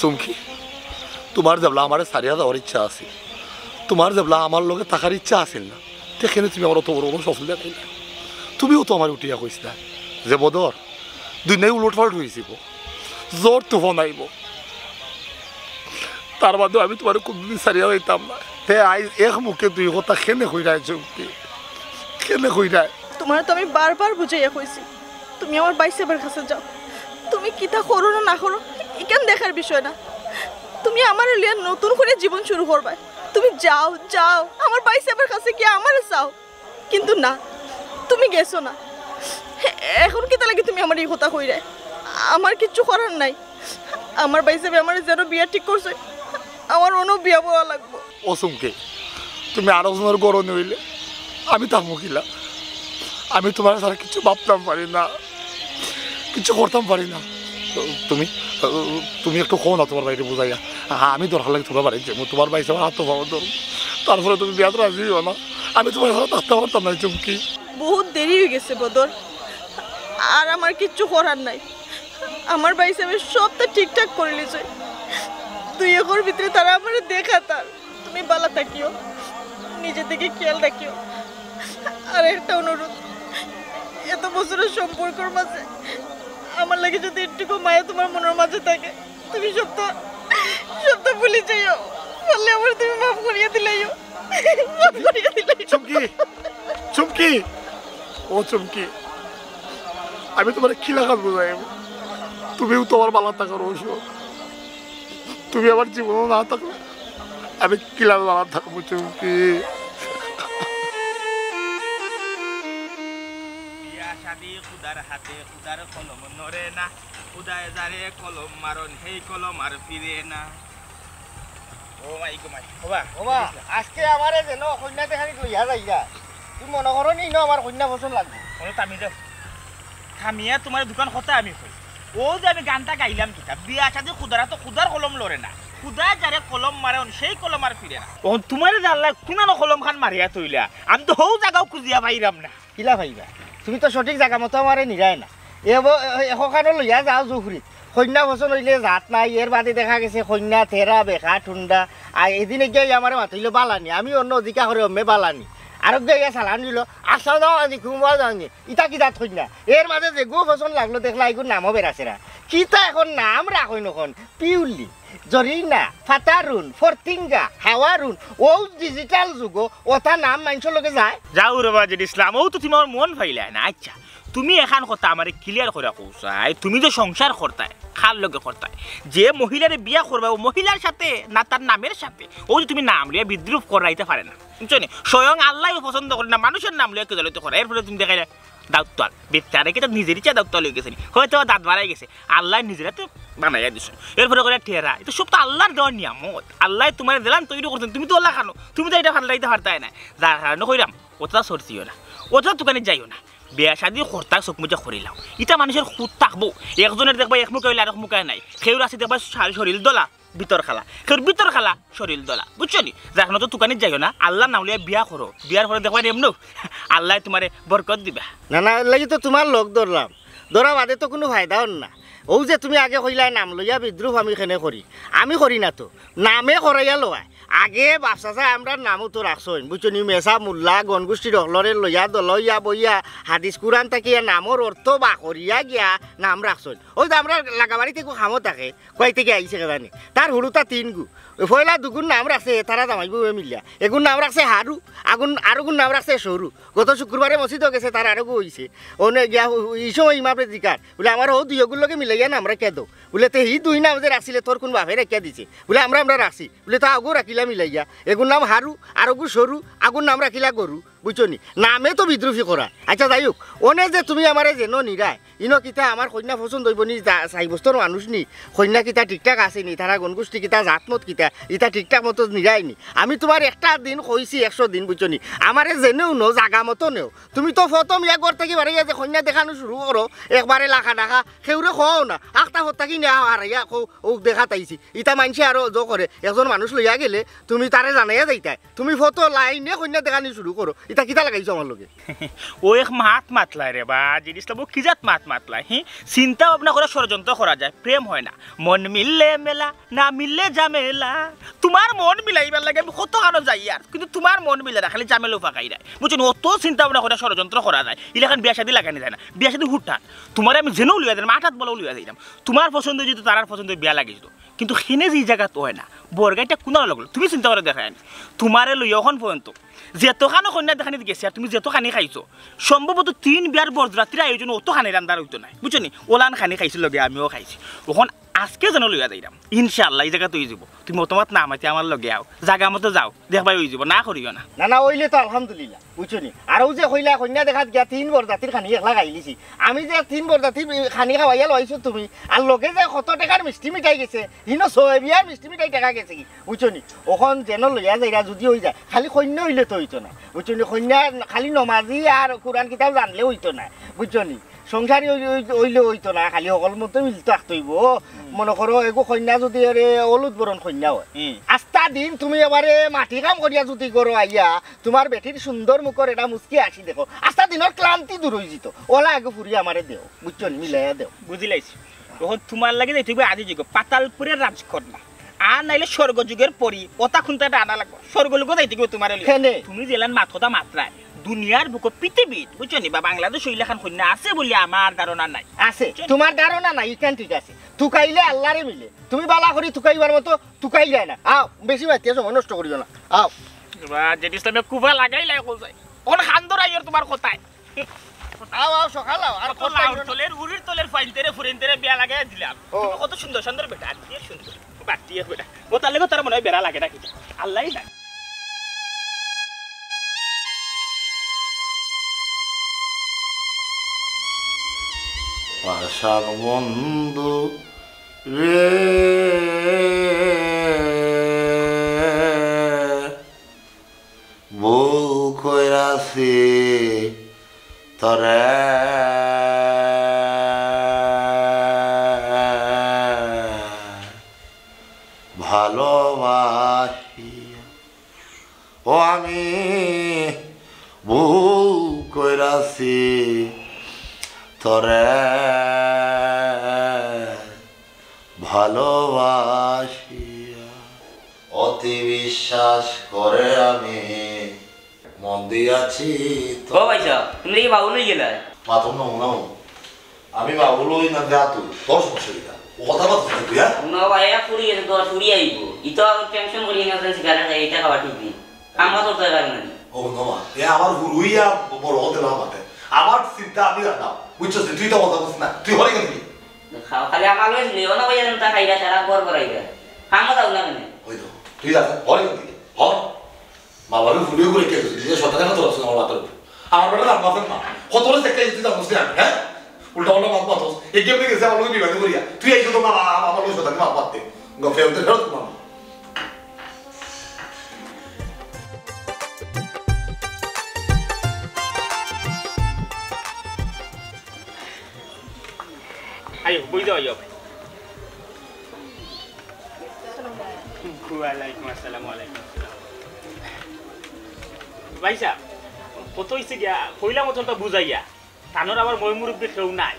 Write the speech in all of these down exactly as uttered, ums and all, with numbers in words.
চুমকি, তুমার যেবলা আমারে ছাড়িয়া যাওয়ার ইচ্ছা আছিল, তুমার যেবলা আমার লগে থাকার ইচ্ছা আছিল না, তে কেনে তুমি আমার অত বড় বড় স্বপ্ন দেখাইলা? তুমিও তো আমারে উঠিয়া কইছিলা যে বদর, দুনিয়ায় উলটপালট অইযিবো, ঝড় তুফান আইবো, তার বাদেও আমি তুমারে কুনুদিন ছাড়িয়া যাইতাম না। তে আইজ এক মুখে দুই কথা কেনে কইরায় চুমকি, কেনে কইরায়? তুমারে তো আমি বারবার বুঝাইয়া কইছি, তুমি আমার ভাইসাবর কাছে যাও। তুমি কিতা করো না না করো, ইখান দেখার বিষয় না। তুমি আমারে লইয়া নতুন করি জীবন শুরু করবায়। তুমি যাও, যাও, আমার ভাইসাবর কাছে গিয়া আমারে চাও। কিন্তু না, তুমি গেছো না। এখন কিতা লাগি তুমি আমারে ই কথা কইরায়? আমার কিচ্ছু করার নাই। আমার ভাইসাবে আমারে যেন বিয়া ঠিক করছে, আমার অনো বিয়া বওয়া লাগবো। ও চুমকি, তুমি আরক জনর ঘরো নিলে আমি থাকমু কিলা? আমি তুমার ছাড়া কিচ্ছু ভাবতাম পারি না, কিচ্ছু করতাম পারি না। তুমি, তুমি একটু কও না তুমার ভাইরে বুঝাইয়া, আমি দরকার লাগে তুমার বাড়িত যাইমু, তুমার ভাইসাবর আতো পাও ধরমু, তারপরে তুমি বিয়াত রাজি অইও না, আমি তুমার ছাড়া থাকতাম পারতাম না চুমকি। বহুত দেরি অইগেছে বদর, আর আমার কিচ্ছু করার নাই। আমার ভাইসাবে সবতা ঠিকঠাক করিলিছে। দুই একর ভিতরে তারা আমারে দেখাইতার। তুমি ভালা থাকিও, নিজর দিকে খেয়াল রাখিও। আর একটা অনুরোধ, এত বছরর সম্পর্কর মাঝে আমার লাগি যদি একটুকু মায়া তুমার মনর মাঝে থাকে, তুমি সবতা, সবতা ভুলি যাইও। পারলে আমারে তুমি মাফ করিয়া দিলাইও, মাফ করিয়া দিলাইও। চুমকি, চুমকি, ও চুমকি, আমি তুমারে কিলাখান বুঝাইমু? তুমিও তো আমার ভালা থাকার ঔষধ। তুমি আমার জীবনো না থাকলে আমি কিলান ভালা থাকমু চুমকি? বিয়া শাদি খুদার হাতে, খুদার কলম নড়ে না। খুদায় যারে কলম মারন, সেই কলম আর ফিরে না। ও মাই গো মাই, ওবা, ওবা, আজকে আমারে যেন কইন্যা দেখানিত লইয়া যাইরা। তুমি মনো করো নি, ইনো আমার কইন্যা পছন্দ লাগবো। ওরে থামি দেও। থামিয়া তুমারে দুখান কথা আমি কই। অউ যে আমি গানটা গাইলাম কিতা, বিয়া শাদি খুদার হাতে, খুদার কলম লড়ে না। খুদায় যারে কলম মারন, সেই কলম আর ফিরে না। অখন তুমারে যে আল্লায় কুনানো কলমখান মারিয়া থইলা, আমি তো হউ জাগাও খুজিয়া পাইরাম না। কিলা পাইবা? তুমি তো সঠিক জাগা মতো আমারে নিরায় না। এ ব-, এ-, একখানো লইয়া যাও জুহুরিত। কইন্যা পছন্দ অইলে জাত নাই, এর বাদে দেখা গেছে কইন্যা তেরা, বেকা, ঠুন্ডা। আর এদিন গিয়া আমারে মাতিল বালানি, আমি অন্য অধিকা করে অমে বালানি। আরক গিয়া সালান দিল, আসসালামু আলাইকুম, ওয়া আলাইকুম। ইতা কি জাত কইন্যা? এর মাঝে যেগু পছন্দ লাগলো দেখলা, ইগুর নামও বেড়াছেরা। কিতা এখন নাম রাখইন এখন? পিউলি, জরিনা, ফাতারুন, ফরতিঙ্গা, হাওয়ারুন, অউ digital যুগো অতা নাম মানষর লগে যায়। যাও রে বাজির ইসলাম, অউ তো তুমি আমার মন পাইলায় না। আচ্ছা, তুমি এখান কথা আমারে clear করিয়া কও চাই, তুমি যে সংসার করতায়, কার লগে করতায়? যে মহিলারে বিয়া করবায়, অউ মহিলার সাথে না তার নামের সাথে? অউ যে তুমি নাম লইয়া বিদ্রুপ করাইতে পারে না, বুঝছো নি? স্বয়ং আল্লায়ও পছন্দ করে না, মানুষর নাম লইয়া কেউ জড়িত করে। এরপরে তুমি দেখাইলে দাউত্তাল, বেচারা কিতা নিজর ইচ্ছা দাউত্তাল অইগেছে নি? হয়তো দাঁত বাড়াই গেছে, আল্লায় নিজর আতে বানাইয়া দিছইন। এরপরে করে টেরা, ইতা সব তো আল্লার দেওয়া নিয়ামত। আল্লায় তুমারে যেলান তৈরি করছইন, তুমি তো অলা খানো, তুমি তো ইটা পাল্টাইতে পারতায় নায়। যার কারণে কইরাম, অতটা চর্চিও না, অতটা তুকানিত যাইও না। বিয়া শাদি করতায় চউখ মুজিয়া করিলাও। ইতা মানষর খুঁত থাকবো, একজনর দেখবায় এক মুখে অইলে আরক মুখে নাই, কেউর আছে দেখবায় শা-, শরীল দলা, ভিতর খালা, কেউর ভিতর খালা, শরীল দলা, বুঝছো নি? যার কারণে তো তুকানিত যাইও না, আল্লার নাম লইয়া বিয়া করো, বিয়ার পরে দেখবায় এমনেউ আল্লায় তুমারে বরকত দিবা। না, না, এর লাগি তো তুমার লগ ধরলাম, ধরা বাদে তো কুনু ফায়দা অর না। অউ যে তুমি আগে কইলায় নাম লইয়া বিদ্রুপ আমি কেনে করি, আমি করি না তো, নামে করাইয়া লওয়ায়। আগে বাপ চাচায় আমরার নামও তো রাখছইন, বুঝছো নি? মেসাব, মুল্লা, গণগোষ্ঠীর অকলরে লইয়া দলইয়া বইয়া হাদিস কুরআন থাকিয়া নামর অর্থ বা করিয়া গিয়া নাম রাখছইন। অউ যে আমরার লাগাবাড়িত এগু কামো থাকে, কই থাকি আইছে কে জানি। তার হুরুতা তিনগু। অউ পয়লা দুগুর নাম রাখছে তারা জামাই বউয়ে মিলিয়া। এগুর নাম রাখছে হারু, আগুন, আরগুর নাম রাখছে সরু। গত শুক্রবারে মসজিদো গেছে, তার আরগু অইছে। অনে গিয়া ই সময় ইমামে জিকার, বুলে, "আমার অউ দুইগুর লগে মিলাইয়া নাম রাখিয়া দেও।" বুলে, "তে হি দুই নাম যে রাখছিলে, তোর কুন বাপে রাখিয়া দিছে?" বুলে, "আমরা, আমরা রাখছি।" বুলে, "তা অগু রাখিলা মিলাইয়া। এগুর নাম হারু, আরগু সরু, আগুর নাম রাখিলা গরু।" বুঝছো নি? নামে তো বিদ্রুপি করা। আচ্ছা, যাই হউক, অনে যে তুমি আমারে যেনো নিরায়, ইনো কিতা আমার কইন্যা পছন্দ অইবো নি? যা-, সাব্যস্তর মানুষ নি, কইন্যা কিতা ঠিকঠাক আছে নি, তারা গণগোষ্ঠী কিতা, জাতমত কিতা, ইতা ঠিকঠাক মতো নিরায় নি। আমি তুমারে একটা দিন কইছি, একশো দিন, বুঝছো নি? আমারে যেনেউ নেও, জাগা মতো নেও। তুমি তো প্রথম ইয়া ঘর থাকি বারইয়া যে কইন্যা দেখানো শুরু করো, একবারে লাখা ডাকা, কেউরে কও না, আখতা ফত থাকি নিয়া হারাইয়া কও, অউ দেখাত আইছি। ইতা মানষে আরো জো করে, একজন মানুষ লইয়া গেলে তুমি তারে জানাইয়া যাইতায়। তুমি ফটো লাইনে কইন্যা দেখানি শুরু করো। ইতা কিতা লাগাইছো আমার লগে? ও এক মাত মাতলায় রে বা, জিনিসটা বউ কি জাত মাত মাতলায়, হি? চিন্তা ভাবনা করে ষড়যন্ত্র করা যায়, প্রেম হয় না। মন মিললে মেলা, না মিললে ঝামেলা। তোমার মন মিলাইবার লাগে আমি কত কানো যাইয়ার, কিন্তু তোমার মন মিলে না, খালি ঝামেলা ফাঁকাইরায়। বুঝছো নি? অত চিন্তা ভাবনা করে ষড়যন্ত্র করা যায়, ইলাখান বিয়া শাদি লাগানি যায় না, বিয়া শাদি হুটহাট। তোমারে আমি যেনও লইয়া যাইরাম, আটাত বলাও লইয়া যাইরাম, তোমার পছন্দ যদি তারার পছন্দ বিয়া লাগিয়ে দিত, কিন্তু হেনে যে জাগাত হয় না, বরগাইটা কোনার লগলো, তুমি চিন্তা করে দেখায় নি। তোমারে লইয়া অখন পর্যন্ত যেতখানো কইন্যা দেখানিত গেছি আর তুমি যেত খানি খাইছো, সম্ভবত তিন বিয়ার বরযাত্রীর আয়োজনে অত খানি রান্দার অইতো নায়, বুঝছো নি? ওলান খানি খাইছি লগে আমিও খাইছি। অখন আজকে যেন লইয়া যাইরাম, ইনশাআল্লাহ ই জাগাত অই যিবো। তুমি অত মাত না মাতি আমার লগে আও, জাগা মতো যাও, দেখবায় অই যিবো, না করিও না। না, না, অইলে তো আলহামদুলিল্লাহ, বুঝছো নি? আর অউ যে কইলা কইন্যা দেখাত গিয়া তিন বরযাত্রীর খানি একলা খাইলিছি, আমি যে তিন বরযাত্রীর খানি খাওয়াইয়া লইছো তুমি, আর লগে যে কত টেকার মিষ্টি মিঠাই গেছে, হিনো ছয় বিয়ার মিষ্টি মিঠাই টেকা গেছে কি, বুঝছো নি? অখন যেন লইয়া যাইরা যদি অই যায়, খালি কইন্যা অইলে তো অইতো না, বুঝছো নি? কইন্যা খালি নমাজি আর কোরআন কিতাব জানলে অইতো না, বুঝছো নি? সংসারী অই-, অই-, অইলে অইতো না, খালি হকল মতো মিলতো থাকতো অইবো। মনো করো, এগু কইন্যা যদি এরে হলুদ বরণ কইন্যা হয়, হুম। আস্তা দিন তুমি এবারে মাটি কাম করিয়া যদি করো আইয়া, তোমার বেটির সুন্দর মুখর এটা মুচকি আসি দেখো, আস্তা দিনর ক্লান্তি দূর অই যিতো। ওলা এগু ফুরি আমারে দেও, বুঝছো নি? মিলাইয়া দেও। বুঝিলাইছি। অখন তোমার লাগি যাইতে অইবো আজি যোগ পাতালপুরের রাজকন্যা, আর নাইলে স্বর্গ যুগের পরি, ওটা খুনতে এটা আনা লাগবো। স্বর্গ লোকও যাইতে অইবো তোমার লাগি। কেনে? তুমি যেলান মাত কথা মাতরায়, দুনিয়ার বুকো পৃথিবীত, বুঝছো নি বা, বাংলাদেশ অইলাখান কইন্যা আছে বলে আমার ধারণা নাই। আছে, বুঝছো নি? তোমার ধারণা নাই, ইখান ঠিক আছে। তুকাইলে আল্লারে মিলে, তুমি বালা করি তুকাইবার মতো তুকাইলে না। আও, বেশি মাতিয়া সময় নষ্ট করিও না। আও। বা, জেড ইসলামে কুবা লাগাইলাই কোথায়? কোন খান্দর আইয়র তোমার কথায়? আও, আও, সকাল আও। আর কত কত লাউর তলের, উড়ির তলের ফাইনতেরে, ফুরিনতেরে বিয়া লাগাই দিলাম। ও। তুমি কত সুন্দর, সুন্দর বেটা, আর কি সুন্দর। বাটিয়ে বেটা। ও তাহলে তো তার মনে হয় বেড়া লাগে না কিছু। আল্লাহই জানে। পাষাণ বন্ধু রে, ভুল কইরাছি তরে ভালোবাসিয়া। ও আমি ভুল কইরাছি তরে ভালোবাসিয়া। অতি বিশ্বাস করে আমি মন দিয়াছি তো। ও ভাই সাহেব, তুমি দেখি বাউল অই গেলায়। মাতম না, হুনাও। আমি বাউল অই না যা তুই, তোর সমস্যা কিতা? ও কথা বাদ দে তুই, হ্যাঁ? হুনো ভাই, এক ফুড়ি আছে, দশ ফুড়ি আইবো। ইতো টেনশন করি না, সিগারেট খাই, ইটা খাওয়া ঠিক নি। কাম কাজ করতে পারে না। ও হুনো মা, এ আমার হুরুইয়া বড় হতে না মাতে। আমার চিন্তা আমি রাখলাম। বুঝছস নি? তুই তো কথা বুঝ না। তুই হরে গেলি। খাও, খালি আমার লইস নি, অন্য কইয়া তা খাইবা, সারা ঘর ভরাইবা। কামও যাও না কেনে? ওই তো, তুই যা, হরে গেলি। হর। মা বাবা ফুড়ি করে কে গেছে? নিজের সন্তানের মতো রাখছো আমার মাথার উপর। আমার বেটা রাখবো না। কত বড় একটা ইজ্জত দিতাম বুঝলি আমি, হ্যাঁ? উল্টা পাল্টা মাত মাতস। এই গেমে গেছে আমার লগে বিবাদ করিয়া। তুই এই শুধু মা, মা, আমার লগে সন্তান মাত মাততে। গফে উঠে ফেরত মা। আইও, বই যাও, আইও। ওয়ালাইকুম আসসালাম, ওয়ালাইকুম আসসালাম। ভাই সাহেব, কত হইছে গিয়া? কইলাম অতটা বুঝাইয়া। তানোর আবার মই মুরব্বি কেউ নাই।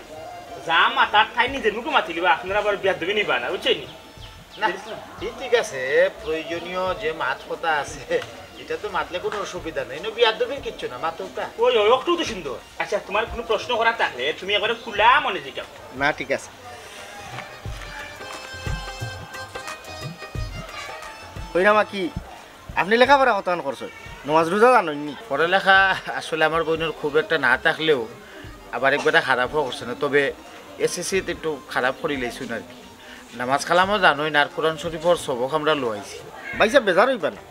যা মাতার তাই নিজের মুখে মাতিলিবা, আপনারা আবার বিয়াদবি নিবা না, বুঝছেন নি? না, ই ঠিক আছে, প্রয়োজনীয় যে মাত কথা আছে, ইটা তো মাতলে কোনো অসুবিধা নাই। ইনো বিয়াদবির কিচ্ছু না, মাতউক্কা। ওই, ওই, অকটু তো সুন্দর। আচ্ছা, তোমার কোনো প্রশ্ন করার থাকলে তুমি একবারে খোলা মনে জিজ্ঞাসা করো। না, ঠিক আছে। কইরাম কি, আপনে লেখাপড়া কতখান করছইন? নমাজ রোজা জানইন নি? পড়ালেখা আসলে আমার বইনর খুব একটা না থাকলেও আবার একবারে খারাপও করছে না, তবে এসএসসি তে একটু খারাপ করিলাইছইন আর কি। নামাজ কালামও জানইন, আর কোরআন শরীফর সবক আমরা লওয়াইছি। ভাই সাহেব, বেজার অইবা না,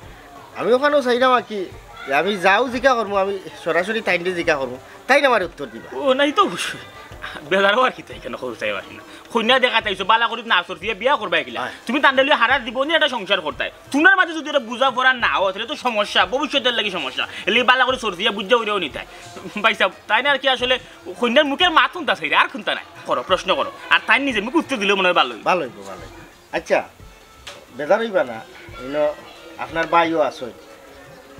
আমি অখানও চাইরাম আর কি, যে আমি যাও জিকা করমু, আমি সরাসরি তাইনরে জিকা করমু, তাইন আমারে উত্তর দিবা। ও, নাই তো অবশ্যই। বেজার অওয়ার কিতা, ইখান কইতায় পারি না। কইন্যা দেখাত আইছো, বালা করি না চর্চিয়া বিয়া করবায় কিলা? অয়। তুমি তানরে লইয়া হারা জীবনই একটা সংসার করতায়। তুমরার মাঝে যদি এটা বুঝাপড়া না অয়, তাইলে তো সমস্যা, ভবিষ্যতের লাগি সমস্যা। এর লাগি বালা করি চর্চিয়া বুঝা অইরাও নিতায়। ভাই সাহেব, তাইন আর কি আসলে কইন্যার মুখের মাত হুনতা চাইরা, আর হুনতা নায়। করো, প্রশ্ন করো। আর তাইন নিজের মুখে উত্তর দিলেও মনে হয় ভালো অইবো। ভালো অইবো, ভালো অইবো। আচ্ছা, বেজার অইবা না, ইনো আপনার ভাইও আছইন।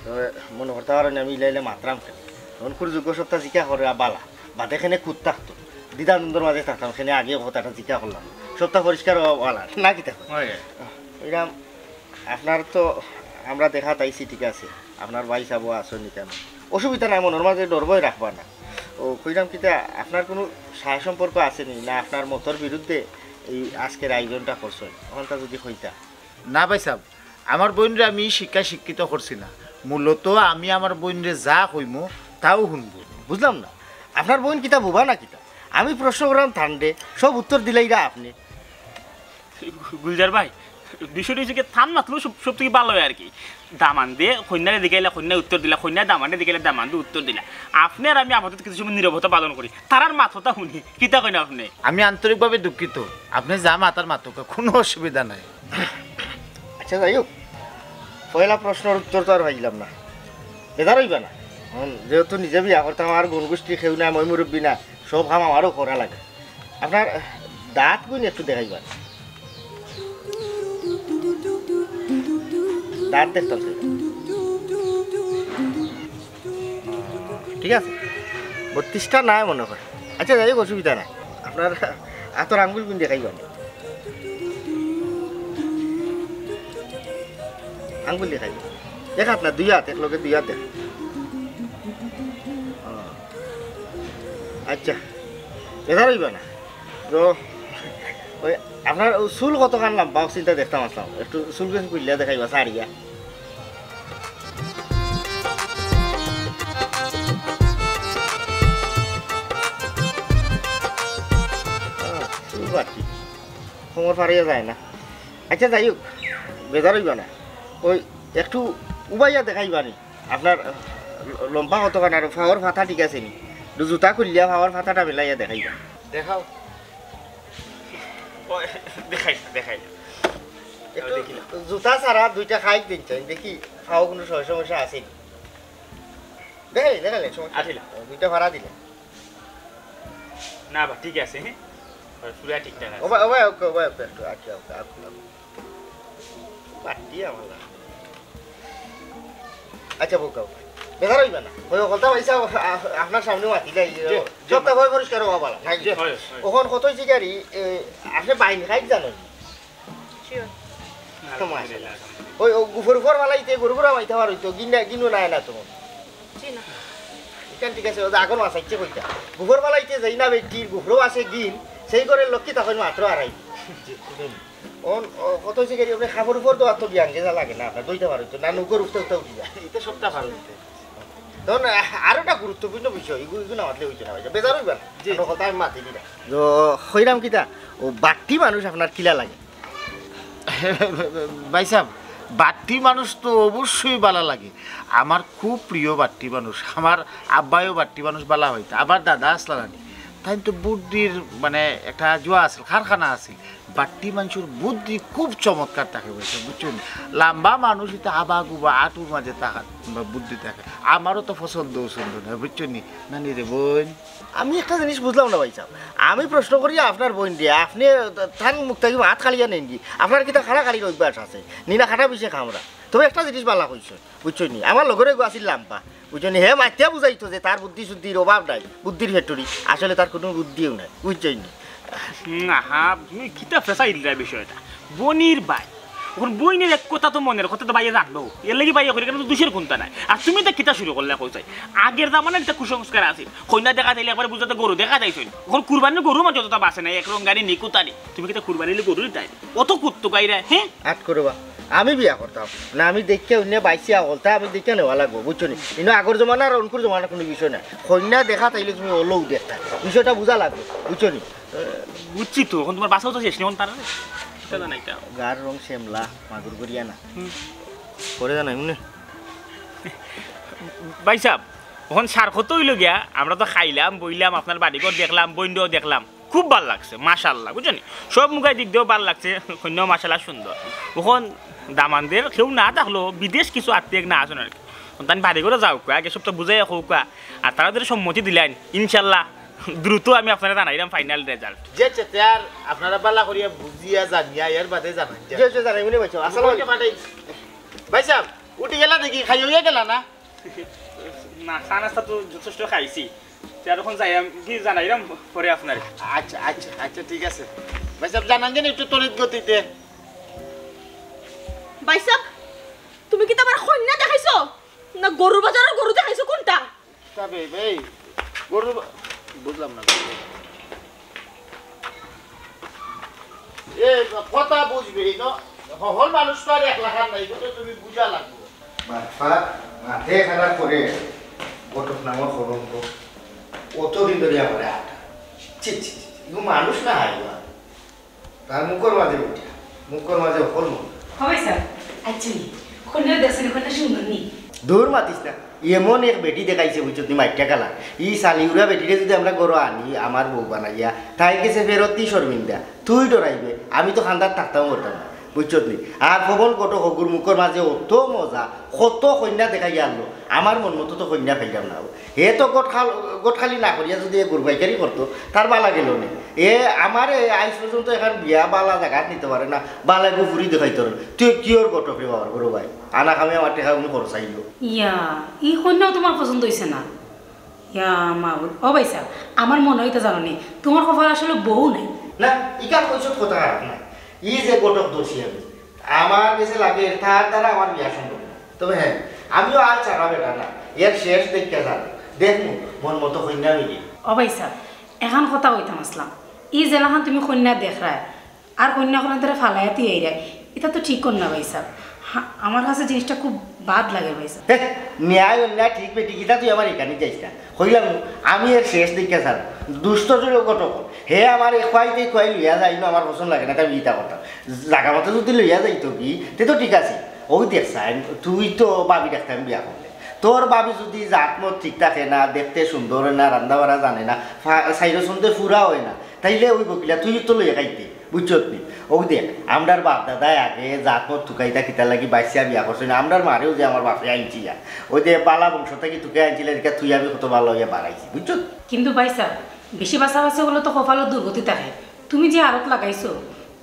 তো মনো করতা পারো নি আমি ইলা ইলা মাতরাম কেনে? অনকুর যুগো সবটা জিকা করা বালা, বাদে কেনে কুত্তা তো দ্বিধাদ্বন্দ্বর মাঝে থাকতাম, কেনে আগে কথাটা জিকা করলাম, সবটা পরিষ্কার অওয়া বালা, না কিতা কও? অয়। কইরাম, আপনার তো আমরা দেখাত আইছি, ঠিক আছে, আপনার ভাইসাবও আছইন ইখানো, অসুবিধা নাই, মনর মাঝে ডর ভয় রাখবা না। ও কইরাম কিতা, আপনার কুনু সায় সম্পর্ক আছে নি, না আপনার মতর বিরুদ্ধে এই আজকের আয়োজনটা করছইন, অখানটা যুদি কইতা। না ভাইসাব, আমার বইনরে আমি শিক্ষায় শিক্ষিত করছি না, মূলত আমি আমার বইনরে যা কইমু তাউ হুনবো। বুঝলাম না, আপনার বইন কিতা বোবা না কিতা? আমি প্রশ্ন করলাম তানরে, সব উত্তর দিলাইরা আপনে। গুলজার ভাই, বিষয়টা অইছে কি, তান মাতলে সব, সব থাকি ভালা অয় আর কি। দামান্দে কইন্যারে জিকাইলা, কইন্যায় উত্তর দিলা, কইন্যায় দামান্দরে জিকাইলা, দামান্দে উত্তর দিলা। আপনে আর আমি আপাতত কিছু সময় নীরবতা পালন করি, তারার মাতটা হুনি। কিতা কইন আপনে? আমি আন্তরিকভাবে দুঃখিত, আপনে যা মাতার মাতউক্কা, কুনু অসুবিধা নাই। আচ্ছা, যাই হউক, পয়লা প্রশ্নর উত্তর তো আর পাইলাম না, বেজার অইবা না। অখন যেহেতু নিজে বিয়া করতাম, আমার গুন গুষ্টি কেউ নাই, ময়-মুরব্বি না, সব কাম আমারও করা লাগে। আপনার দাঁতগুইন একটু দেখাইবা। দাঁত দেখতাম তো। ঠিক আছে, বত্রিশটা নাই মনে হয়। আচ্ছা, যাই হউক, অসুবিধা নাই। আপনার আতর আঙ্গুলগুইন দেখাইবা। আঙ্গুল দেখাইবা। এক আত না, দুই আত, একলগে দুই আত দেখ। আচ্ছা, বেজার অইবা না। তো ওই আপনার ও চুল কতখান লাম্বা, অউ চিন্তা দেখতাম আছলাম। একটু চুলগুইন খুলিয়া দেখাইবা, ছাড়িয়া। আহ, চুল বাড়তি। কোমর ফাড়িয়া যায় না। আচ্ছা, যাই হউক, বেজার অইবা না। ওই একটু উবাইয়া দেখাইবা নি। আপনার, আহ, লম্বা কতখান আর পাওর ফাতা ঠিক আছে নি? একটু জুতা খুলিয়া পাওর ফাতাটা মিলাইয়া দেখাইবা। দেখাও। ও, দেখাই, দেখাই। একটু দেখি না। জুতা ছাড়া দুইটা খাইক দিন চাই, দেখি পাও কুনু সমস্যা আছে নি। দেখাই, দেখাইলে সমস্যা আছে। দুইটা ফাড়া দিলে। না বা, ঠিক আছে, হ্যাঁ? পুরা ঠিকঠাক আছে। ওবা, ওবা, ওকে, ওবা, ওকে, একটু আটকে, ওকে, আটকে, ওকে। বাট্টি আমার না। আচ্ছা, বউকা, বউকা। বেজার অইবা না। ওই হকলতা পয়সা আ-, আপনার সামনে মাতিলাই, জি, জি, সবটা মা- ভয় পরিষ্কার অওয়া বালা, নাকি? জি, হয়, হয়। অখন কত অইছে কি আর ই, এ, আপনে বাইন খাইক জানইন নি? Sure। আলহামদুলিল্লাহ, আলহামদুলিল্লাহ। ওই, ও গুফর উপর ফালাইতে গরু গুড়া মাইতে পারইতো, গিন না, গিনও নাই না তো। জি না। ইখান ঠিক আছে, ওটা আগর মাছ আইছে কইতা। গুফর ফালাইতে যাই না বেটির, গুফরও আছে গিন, সেই ঘরের লক্ষ্মী তখন মাত্র আড়াই। জি। অন, ও, কত অইছে কি, আপনে কাপড় উপর দেওয়ার তো জ্ঞান গেজা লাগে না, আপনার দইতে পারইতো না, নৌকর উঠতে উঠতে উঠি যায়। এটা সবটা ভালো। তখন আ-, আরো একটা গুরুত্বপূর্ণ বিষয়, এগু-, এগু না মাতলে অইতো না, ভাই। বেজার অইবা না। জি, আপনার জি। কথা আমি মাতি দিলাম। তো, কইরাম কিতা, ও বাট্টি মানুষ আপনার কিলা লাগে? ভাইসাব, বাট্টি মানুষ তো অবশ্যই বালা লাগে। আমার খুব প্রিয় বাট্টি মানুষ। আমার আব্বায়ও বাট্টি মানুষ বালা পাইতা। আবার দাদা আছলা নানি। তাইন তো বুদ্ধির মানে একটা জুয়া আছিল, কারখানা আছিল। বাট্টি মানষর বুদ্ধি খুব চমৎকার থাকে, বুঝছো, বুঝছো নি? লাম্বা মানুষ ইতা হাবা গুবা আটুর মাঝে থাকা বা বুদ্ধি থাকে। আমারও তো পছন্দ অছন্দ না, বুঝছো নি? নানি রে বইন। আমি একটা জিনিস বুঝলাম না ভাইসাব, আমি প্রশ্ন করি আপনার বইনরে, আপনে তান মুখ থাকি মাত কাড়িয়া নেইন নি? আপনার কিতা কাড়াকাড়ির অভ্যাস আছে নি না? কাটা বিষে খামরা। তবে একটা জিনিস বালা কইছো, বুঝছো নি? আমার লগর এগু আছিল লাম্বা, বুঝছো নি? হে মাতিয়া বুঝাইতো যে তার বুদ্ধি শুদ্ধির অভাব নাই, বুদ্ধির factory, আসলে তার কুনু বুদ্ধিও নাই, বুঝছো নি? না, হা, তুমি কিতা ফেসাই দিলা বিষয়টা? বইনর ভাই, অখন বইনর এক কথা তো মনর কথা তো ভাইয়ে জানবো, এর লাগি ভাইয়ে কইরা কেনে তো দুষের কুনতা নাই। আর তুমি তো কিতা শুরু করলা কইছাই? আগের জামানার একটা কুসংস্কার আছিল, কইন্যা দেখাত আইলে একবারে বুঝাইতো গরু দেখাত আইছইন। অখন কুরবানির গরু মানে যতটা বাঁচে না, এক রঙ্গারি নিকুতারি। তুমি কিতা কুরবানির গরু দিতায়? অত কুত্তু গাইরা, হ্যাঁ? আট করবা। আমি বিয়া করতাম না, আমি দেখিয়া অইন্য বাইসি আগলতা, আমি দেখিয়া নেওয়া লাগবো, বুঝছো নি? ইনো আগর জমানা আর অনকুর জমানা কুনু বিষয় না। কইন্যা দেখাত আইলে তুমি অলাউ দেখতা, বিষয়টা বুঝা লাগবো, বুঝছো নি? বুঝছি তো, অখন তুমার বাছাও তো শেষ নি, অখন তার কিতা জানাইতাম? গার রং শ্যামলা, মাগুর করিয়া না। হুম। পরে জানাই মনে। ভাইসাব, অখন সার কথা অইলো গিয়া, আমরা তো খাইলাম, বইলাম, আপনার বাড়িঘর দেখলাম, বইনরেও দেখলাম, খুব ভালা লাগছে, মাশাআল্লাহ, বুঝছো নি? সব মুখাই দিক দিয়েও ভালা লাগছে, কইন্যাও মাশাআল্লাহ সুন্দর। অখন দামান্দর কেউ না থাকলো, বিদেশ কিছু আত্মীয় না আছইন আর কি। তান বাড়িঘরো যাউক্কা, আগে সবটা বুঝাইয়া কউক্কা, আর তারা যদি সম্মতি দিলাইন, ইনশাআল্লাহ দ্রুত আমি আপনারে জানাইরাম final result। জি, আচ্ছা, তে আর আপনারা ভালা করিয়া বুঝিয়া জানিয়া এর বাদে জানাইন। জি, জি, জানাইমুনে ভাইসাব। আসসালামু আলাইকুম। ভাইসাব, উঠি গেলা দেখি, খাইয়া গেলা না? না, চা নাস্তা তো যথেষ্ট খাইছি। তে আর অখন যাইরাম, কি জানাইরাম পরে আপনারে। আচ্ছা, আচ্ছা, আচ্ছা, ঠিক আছে। ভাইসাব, জানান যেন একটু তড়িৎ গতিতে। ভাইসাব, তুমি কিতা আমার কইন্যা দেখাইছো? না গরুর বাজারর গরু দেখাইছো, কুনটা? তবে ভাই, গরুর বা-, বুঝলাম না। এ, কথা বুঝবে, এই ন-, হকল মানুষ তো আর এক লাখান নাই, এটা তো তুমি বুঝা লাগবো। মাথা, মাথা খারাপ করে ঘটক নামর কলঙ্ক। অতদিন ধরি আমারে আটা। ছি, ছি, ছি, ছি, ইগু মানুষ না হাইওয়ান। তার মুখর মাঝে উঠা, মুখর মাঝে হকল মুখ। হবে স্যার, আচ্ছা নি, কইন্যা দেখছনি, কইন্যা সুন্দর নি? দূর মাতিস না, এমন এক বেটি দেখাইছে বুঝছত নি মাইট্টা কালা। ই শালিউরা বেটিরে যদি আমরা ঘরো আনি, আমার বউ বানাইয়া, তাই গেছে ফেরত দি শর্মিন্দা। তুই ডরাইবে, আমি তো খান্দাত থাকতাম পারতাম না, বুঝছত নি? আর পবন ঘটক হগুর মুখর মাঝে অত মজা, কত কইন্যা দেখাইয়া আনলো, আমার মন মতো তো কইন্যা পাইলাম না। হে তো গটখাল-, গটখালি না করিয়া যদি এ গরু পাইকারি করতো, তার বালা গেল নে। এ আমারে আইজ পর্যন্ত এখান বিয়া বালা জাগাত নিতে পারে না, বালা গো ফুরি দেখাইতো না। তুই কিওর ঘটক রে বাবার গরু ভাই? আনা খামে আমার টেকা উনি খরচ আইলো। ইয়া, ই কইন্যাও তুমার পছন্দ অইছে না? ইয়া মাবুদ, ও ভাইসাব, আমার মনে অয় ইতা জানো নি, তুমার কপালো আসলে বউ নাই। না, ইখান কইছত কথা খারাপ না। ই যে ঘটক ধরছি আমি, আমার গেছে লাগে তার দ্বারা আমার বিয়া সম্ভব না। তবে হ্যাঁ, আমিও আর চারা বেটা না, এর শেষ দেখিয়া যাবো, দেখমু মন মতো কইন্যা মিলি। ও ভাইসাব, এখান কথা কইতাম আসলাম, ই যেলাখান তুমি কইন্যা দেখরায়, আর কইন্যা অকলরে ফালাইয়া থুইয়া আইরায়, ইতা তো ঠিক করইন না ভাইসাব। হা, আমার কাছে জিনিসটা খুব বাদ লাগে ভাইসাব। হে, ন্যায় অন্যায় ঠিক বেঠিক ইতা তুই আমার ইখানে যাইস না। কইলাম, আমি এর শেষ দেখিয়া ছাড়মু। দুষ্ট ছিল ঘটক। হে আমারে খুয়াইতে খুয়াই লইয়া যাইন, আমার পছন্দ লাগে না, তাই আমি ইতা করতাম। জাগা মতো যদি লইয়া যাইতো কি, তে তো ঠিক আছে। ওই দেখ সাইন, তুই তো ভাবি ডাকতে আমি বিয়া করলে। তোর ভাবি যদি জাত মত ঠিক থাকে না, দেখতে সুন্দর অয় না, রান্দা বাড়া জানে না, ফা-, সাইরো সন্ধে ফুরা অয় না, তাইলে ওই বকিলা তুই তো লইয়া খাইতে। বুঝছত নি? অউ দেখ, আমরার বাপ দাদায় আগে জাত মত তুকাইতা কিতার লাগি বাইচ্চা বিয়া করছইন, আমরার মারেও যে আমার বাপে আনছিলা, অউ যে বালা বংশ থাকি তুকাই আনছিলা, দেখিয়া তুই আমি কত বালা অইয়া বাড়াইছি, বুঝছত? কিন্তু ভাইসাব, বেশি বাছাবাছি অইলে তো কপালো দুর্গতি থাকে। তুমি যে আরত লাগাইছো,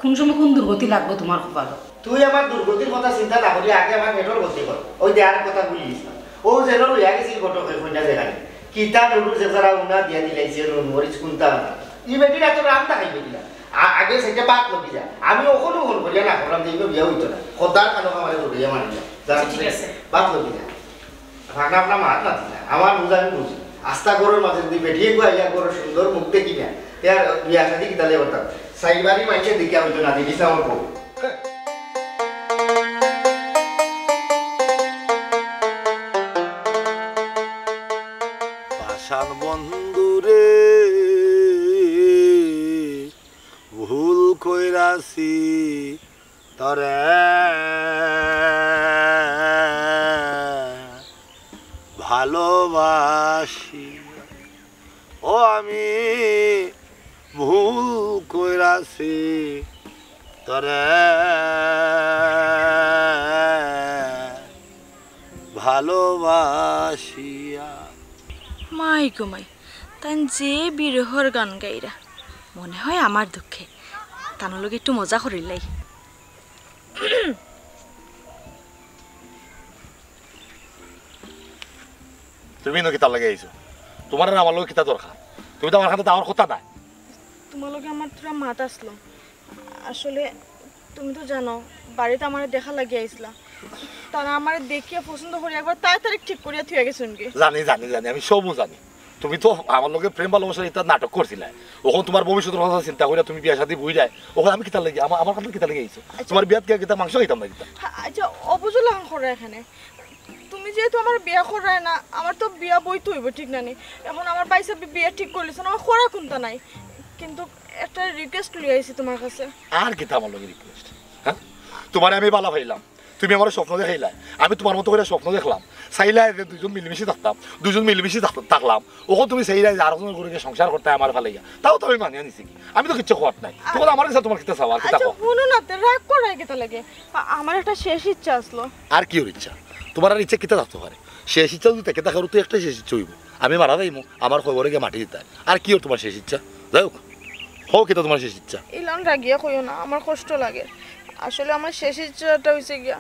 কুন সময় কুন দুর্গতি লাগবো তুমার কপালো? তুই আমার দুর্গতির কথা চিন্তা না করি আগে আমার পেটর গতি কর। অউ দে আর কথা ভুলি গেছিলাম। অউ যে লইয়া গেছিল ঘটকে কইন্যা দেখানি। কিতা নুডুর যে যারা উনা দিয়া দিলাইছে, নুন মরিচ কুনতা না। ই বেটির এত রান্না খাইবে কিনা? আ-, আগে সেটা বাদ লবি যা। আমি অখনউ ফোন করিয়া না করলাম যে ইনো বিয়া অইতো না। খোদার খানো আমারে ধরিয়া মারি যা। যা, আচ্ছা, ঠিক আছে। বাদ লবি যা। রান্না বান্না মাত না দিলা। আমার বুঝ আমি বুঝি। আস্তা ঘরর মাঝে যদি বেটিয়ে গুয়া ইয়া ঘরর সুন্দর মুখ দেখি না, তে আর বিয়া শাদি কিতা লাগি করতাম? সাইবারি মাইনষে দেখিয়া অইতো না, দেখিস না আমার বউ। পাষাণ বন্ধুরে, ভুল কইরাছি তরে ভালোবাসি। ও আমি ভুল কইরাছি তরে ভালোবাসিয়া। মাই গো মাই, তাইন যে বিরহর গান গাইরা, মনে হয় আমার দুঃখে। তানর লগে একটু মজা করিলাই। তুমি ইনো কিতার লাগি আইছো? তুমার আর আমার লগে কিতা দরকার? তুমি তো আমার কাছে যাওয়ার কথা নায়। তুমার লগে আমার থুড়া মাত আছলো। আসলে, তুমি তো জানো, বাড়িত আমারে দেখা লাগি আইছলা। তারা আমারে দেখিয়া পছন্দ করি একবার তারিখ ঠিক করিয়া থুইয়া গেছইন গি। জানি, জানি, জানি, আমি সবউ জানি। তুমি তো আমার লগে প্রেম ভালোবাসার ইতা নাটক করছিলায়। অখন তুমার ভবিষ্যতর কথা চিন্তা করিয়া তুমি বিয়া শাদি বইরায়। অখন আমি কিতার লাগি, আমা-, আমার কাছে কিতার লাগি আইছো? আচ্ছা। তুমার বিয়াত গিয়া কিতা মাংস খাইতাম না কিতা? হ্যাঁ, আচ্ছা, অবুঝ লাখান কররায় এখানে। তুমি যেহেতু আমারে বিয়া কররায় না, আমার তো বিয়া বইতে অইবো, ঠিক না নি? অখন আমার ভাইসাবে বিয়া ঠিক করিলিছইন, আমার করার কুন্তা নাই। কিন্তু একটা request লইয়া আইছি তুমার কাছে। আর কিতা আমার লগে request? হ্যাঁ? তুমারে আমি বালা পাইলাম, তুমি আমারে স্বপ্ন দেখাইলায়, আমি তুমার মতো করিয়া স্বপ্ন দেখলাম, চাইলায় যে দুইজন মিলিমিশি থাকতাম, দুইজন মিলিমিশি থাক-, থাকলাম, অখন তুমি চাইলায় যে আরকজনর ঘরো গিয়া সংসার করতায় আমারে ফালাইয়া, তাও তো আমি মানিয়া নিছি। আমি তো কিচ্ছু কওয়ার নাই। তখন আমার কাছে তুমার কিতা চাওয়া, আর কিতা আচ্ছা, কওয়া? হুনো না, তে রাগ কররায় কিতার লাগি? আ-, আমার একটা শেষ ইচ্ছা আছলো। আর কিওর ইচ্ছা? তুমার আর ইচ্ছা কিতা থাকতো পারে? শেষ ইচ্ছা যদি থাকে, থাকে, তো একটা শেষ ইচ্ছা অইবো। আমি মারা যাইমু, আমার কবরে গিয়া মাটি দিতায়। আর কিওর তুমার শেষ ইচ্ছা? যাই হোক, কও কিতা তুমার শেষ ইচ্ছা? ইলান রাগিয়া কইও না, আমার কষ্ট লাগে। আসলে আমার শেষ ইচ্ছাটা হইছে গিয়া,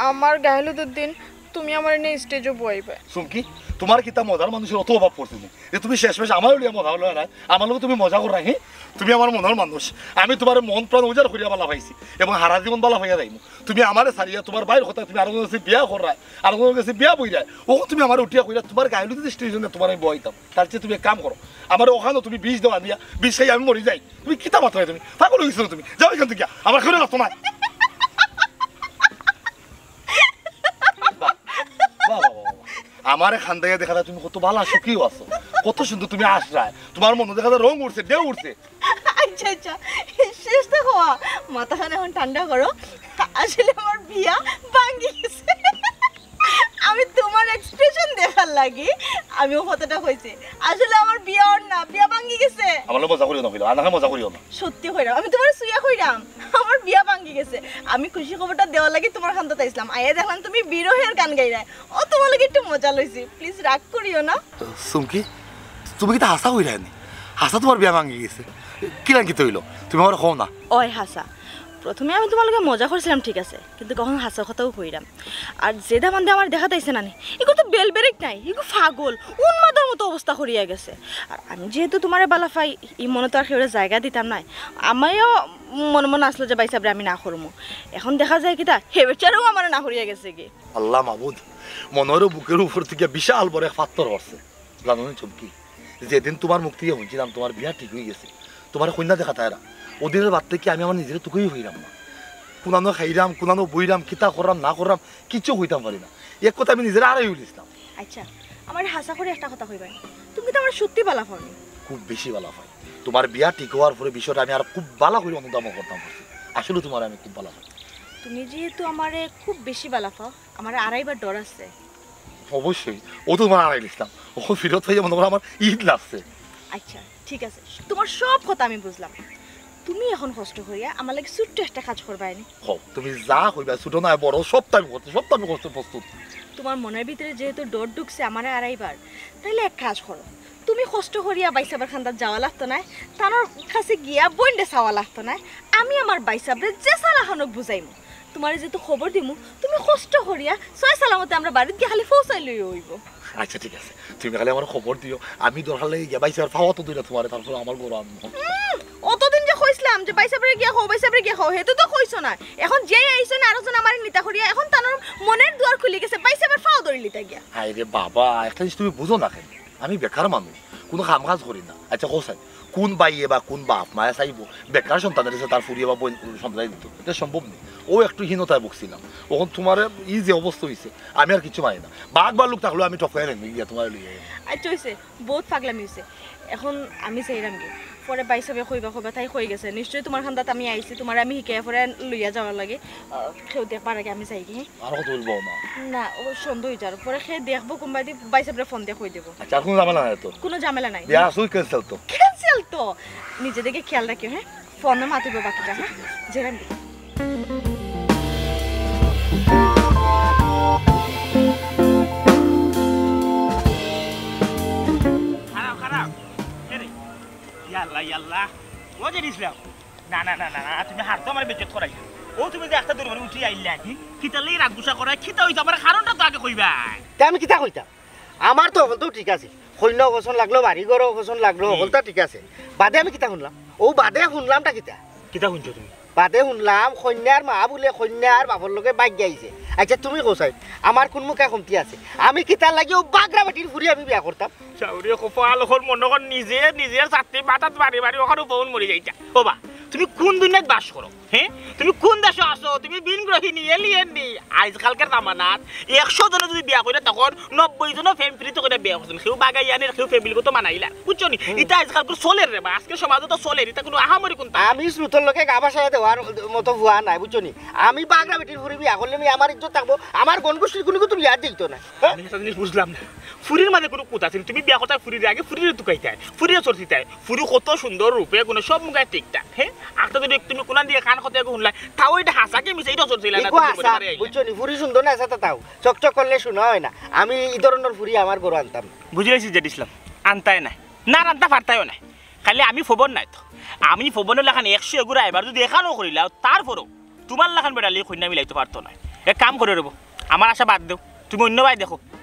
আমার গায়ে হলুদের দিন তুমি আমার নিয়ে স্টেজে বইবে। চুমকি, তোমার কিতা মজার মানুষের অত অভাব পড়ছে নি যে তুমি শেষমেশ আমার লইয়া মজা হলো না, আমার লগে তুমি মজা কররা, হি? তুমি আমার মনের মানুষ, আমি তোমার মন প্রাণ উজাড় করিয়া বালা পাইছি এবং হারা জীবন বালা পাইয়া যাইমু। তুমি আমারে ছাড়িয়া তোমার বাইর কথা তুমি আরো কাছে বিয়া কররায়, আরো কাছে বিয়া বইরায়, ও তুমি আমার উঠিয়া কইরা তোমার গায়ে হলুদ স্টেজে তোমার আমি বইতাম। তার চেয়ে তুমি এক কাম করো, আমার ওখানে তুমি বিষ দেওয়া দিয়া বিষ খাই আমি মরি যাই। তুমি কিতা মাত্রায় তুমি পাগল হয়ে গেছো তুমি? যাও এখান থেকে, আমার ঘরে রাখতো না। বাহ, বাহ, বাহ, বাহ, বাহ। আমারে খান্দাইয়া দেখা যায় তুমি কত ভালা সুখীও আছো, কত সুন্দর তুমি আশরায়, তোমার মনে দেখা যায় রং উঠছে, ঢেউ উঠছে। আচ্ছা আচ্ছা, শেষটা হওয়া, মাথাখান এখন ঠান্ডা করো। আসলে আমার বিয়া ভাঙ্গি গেছে। আমি তোমার এক্সপ্রেশন দেখার লাগি আমি ও কথাটা কইছি। আসলে আমার বিয়া অর না, বিয়া ভাঙ্গি গেছে। আমার লগে মজা করিও না, কইলাম, আনাকে মজা করিও না। সত্যি কইরাম, আমি তোমার সুইয়া কইরাম, আমার বিয়া ভাঙ্গি গেছে। আমি খুশি খবরটা দেওয়ার লাগি তোমার খান্দাত আইছলাম, আইয়া দেখলাম তুমি বিরহের গান গাইরায়, ও তোমার লাগি একটু মজা লইছি, প্লিজ রাগ করিও না। চুমকি, তুমি কিতা হাছা কইরায় নি? হাছা তোমার বিয়া ভাঙ্গি গেছে? কিলান কিতা হইলো? তুমি আমার কও না। ওই হাছা, প্রথমে আমি তোমার লগে মজা করছিলাম, ঠিক আছে, কিন্তু কখন হাছা কথাও কইরাম। আর যে দামান্দে আমার দেখা দিছে না নি, এগু তো বেল ব্রেক নাই, এগু পাগল, উন্মাদর মতো অবস্থা করিয়া গেছে। আর আমি যেহেতু তোমারে বালা পাই, এই মনে তো আর কেউরে জায়গা দিতাম নায়। আমারও মনে মনে আসলো যে ভাইসাবরে আমি না করমু। এখন দেখা যায় কিতা, হে বেচারাও আমারে না করিয়া গেছে গি। আল্লাহ মাবুদ, মনে হয় বুকের উপর থেকে বিশাল বড় এক পাথর পড়ছে। জানো নি চুমকি, যেদিন তোমার মুখ থেকে শুনছিলাম তোমার বিয়া ঠিক হয়ে গেছে, তোমার কইন্যা দেখা তাইরা, ওদিনের বাদ থেকে আমি আমার নিজের তুকেই হইলাম না। কুনানো খাইরাম, কুনানো বইরাম, কিতা কররাম না কররাম, কিচ্ছু কইতাম পারি না। এক কথা আমি নিজের আড়াই হইলিছিলাম। আচ্ছা, আমার হাছা করে একটা কথা কইবায়, তুমি তো আমার সত্যি বালা পাও নি। খুব বেশি বালা পাই। তোমার বিয়া ঠিক হওয়ার পরে বিষয়টা আমি আর খুব বালা করে অনুধাবন করতাম পারছি। আসলে তোমার আমি খুব বালা পাই। তুমি যেহেতু আমারে খুব বেশি বালা পাও, আমার আড়াইবার ডর আছে। অবশ্যই, ও তো তোমার আড়াই ইসলাম। ও ফিরত হইয়া মনে করো আমার ঈদ লাগছে। আচ্ছা, ঠিক আছে, তোমার সব কথা আমি বুঝলাম। তুমি এখন কষ্ট করিয়া আমার লাগি ছোট্ট একটা কাজ করবায় নি। হো, তুমি যা কইবা, ছোট না বড়, সবটা আমি করতে, সবটা আমি করতে প্রস্তুত। তোমার মনের ভিতরে যেহেতু ডর ঢুকছে আমারে আড়াইবার, তাইলে এক কাজ করো, তুমি কষ্ট করিয়া ভাইসাবর খান্দাত যাওয়া লাগতো নায়, তানর কাছে গিয়া বইনরে চাওয়া লাগতো নায়। আমি আমার ভাইসাবরে যে চালাখানক বুঝাইমু, তোমারে যেহেতু খবর দিমু, তুমি কষ্ট করিয়া সয় সালামতে আমরা বাড়িত গিয়া খালি পৌঁছাইলেই অইবো। আচ্ছা ঠিক আছে, তুমি খালি আমার খবর দিও, আমি দরকার লাগে গিয়া ভাইসাবর পাও তো ধইরা তোমারে, তারপর আমার ঘরো আনবো। অতদিন যে কইছলাম যে ভাইসাবরে গিয়া কও, ভাইসাবরে গিয়া কও, হেতু তো কইছো না। এখন যেই আইছইন আরোজন আমারে নিতা করিয়া, এখন তানর মনের দুয়ার খুলি গেছে, ভাইসাবর পাও ধরি লিতা গিয়া। হায় রে বাবা, একটা জিনিস তুমি বুঝো না কেন? আমি বেকার মানুষ, কোনো কাম কাজ করি না। আচ্ছা কও চাই, কোন ভাইয়ে বা কোন বাপ মায়ে চাইবো বেকার সন্তানরে তার ফুরিয়ে বা বইন সন্তান দিত? এটা সম্ভব নেই। ও একটু হীনতায় ভুগছিলাম, এখন তোমার এই যে অবস্থা হইছে, আমি আর কিছু মানি না। বাঘ ভাল্লুক থাকলেও আমি টপকাই নেই গিয়া তোমার লইয়া। আচ্ছা হইছে, বহুত পাগলামি হইছে, এখন আমি যাইরাম গি। পরে ভাইসাবে কইবা, কইবা তাই কই গেছে, নিশ্চয়ই তোমার খান্দাত আমি আইছি, তোমারে আমি হিকাইয়া পরে লইয়া যাওয়ার লাগি। আহ, কেউ দেখবার আগে আমি যাই গি, হ্যাঁ? আর কত বলবো না। না, ও সন্দেহ হয়ে যার পরে সে দেখবো কোনবাদি, ভাইসাবরে ফোন দিয়া কই দেবো। আচ্ছা, আর কোনো ঝামেলা নাই তো? কোনো ঝামেলা নাই। বিয়া আসুই ক্যান্সেল তো? ক্যান্সেল তো। নিজে দেখে খেয়াল রাখিও, হ্যাঁ? ফোনে মাতিবো বাকিটা, হ্যাঁ? যাইরাম গি। খারাপ, খারাপ। এ রে, ইয়াল্লা, ইয়াল্লা। ও যে ইসলাম। না, না, না, না, না, তুমি হারতো আমার বেজ্জত করাইছো। ও তুমি যে একটা দূর মানে উঠি আইলা, কি? কিতা লাগি রাগ গুসা করায়? কিতা হইছে? আমার কারণটা তো আগে কইবা। তে আমি কিতা কইতাম? আমার তো হকলতাউ ঠিক আছে। কইন্যাও পছন্দ লাগলো, বাড়ি ঘরও পছন্দ লাগলো, হুম। হকলতা ঠিক আছে। বাদে আমি কিতা শুনলাম? ও বাদে শুনলামটা কিতা? কিতা শুনছো তুমি? বাদে শুনলাম কইন্যার মা বুলে কইন্যার বাপর লগে বাইগ্যা আইছে। আচ্ছা তুমি কও চাই, আমার কোন মুখে কমতি আছে? আমি কিতার লাগি ও বাগরা বেটির ফুরি আমি বিয়া করতাম? চাউরি কপাল, ওর মনে কর নিজে, নিজের ছাতি মাথাত মারি মারি ওখানে বউন মরি যাইতা। ও বা, তুমি কোন দুনিয়াত বাস করো? হ্যাঁ? তুমি কোন দেশো আছো? তুমি ভিন গ্রহিণী, এলিয়েন নি? আজকালকার জামানাত একশো জনে যদি বিয়া করে, তখন নব্বই জনে প্রেম প্রীতি করে বিয়া করছেন। কেউ বাগাইয়া আনের, কেউ ফ্যামিলিগত মানাইলা। বুঝছো নি? হুম। ইতা আজকালকার চলের রে বা, আজকের সমাজে তো চলের, ইতা কোনো আহামরি কোন তা? আমি স্রোতর লগে গা ভাসাইয়া দেওয়ার মতো ফুয়া নাই, বুঝছো নি? আমি বাগরা বেটির ফুরি বিয়া করলে আমি আমার ইজ্জত থাকবো, আমার গণগোষ্ঠীর কোনো কিছু ইয়াদ দিত না। হ্যাঁ? আমি একটা জিনিস বুঝলাম না। ফুরির মাঝে কোনো কুত আছে নি? তুমি বিয়া করতে ফুরির আগে ফুরিরে তুকাইতায়, ফুরিরে চর্চিতায়। ফুরি কত সুন্দর রূপে গুণে সব মুখায় ঠিকঠাক। হ্যাঁ? একটা যদি তুমি কোনান দিয়ে কান কথা এগো শুনলায়, তাও এটা হাসাকে মিশে এটা চর্চিলা না, এগো তুমি হাসা, বলে পারে আইলা। বুঝছো নি? ফুরি সুন্দর না, হাসা তাও। চকচক করলে শোনা হয় না। আমি এই ধরনের ফুরি আমার ঘরে আনতাম না। বুঝি লাইছি জেড ইসলাম, আনতায় নাই। না আনতা পারতায়ও নাই। খালি আমি ফবন নাই তো। আমি ফবনের লাখান একশো এগুরা এবার যদি এখানেও করিলাও, তারপরও তুমার লাখান বেটাইলে কইন্যা মিলাইতো পারতো নায়। এক কাম করো রে বা, আমার আশা বাদ দেও, তুমি অইন্য বায় দেখো,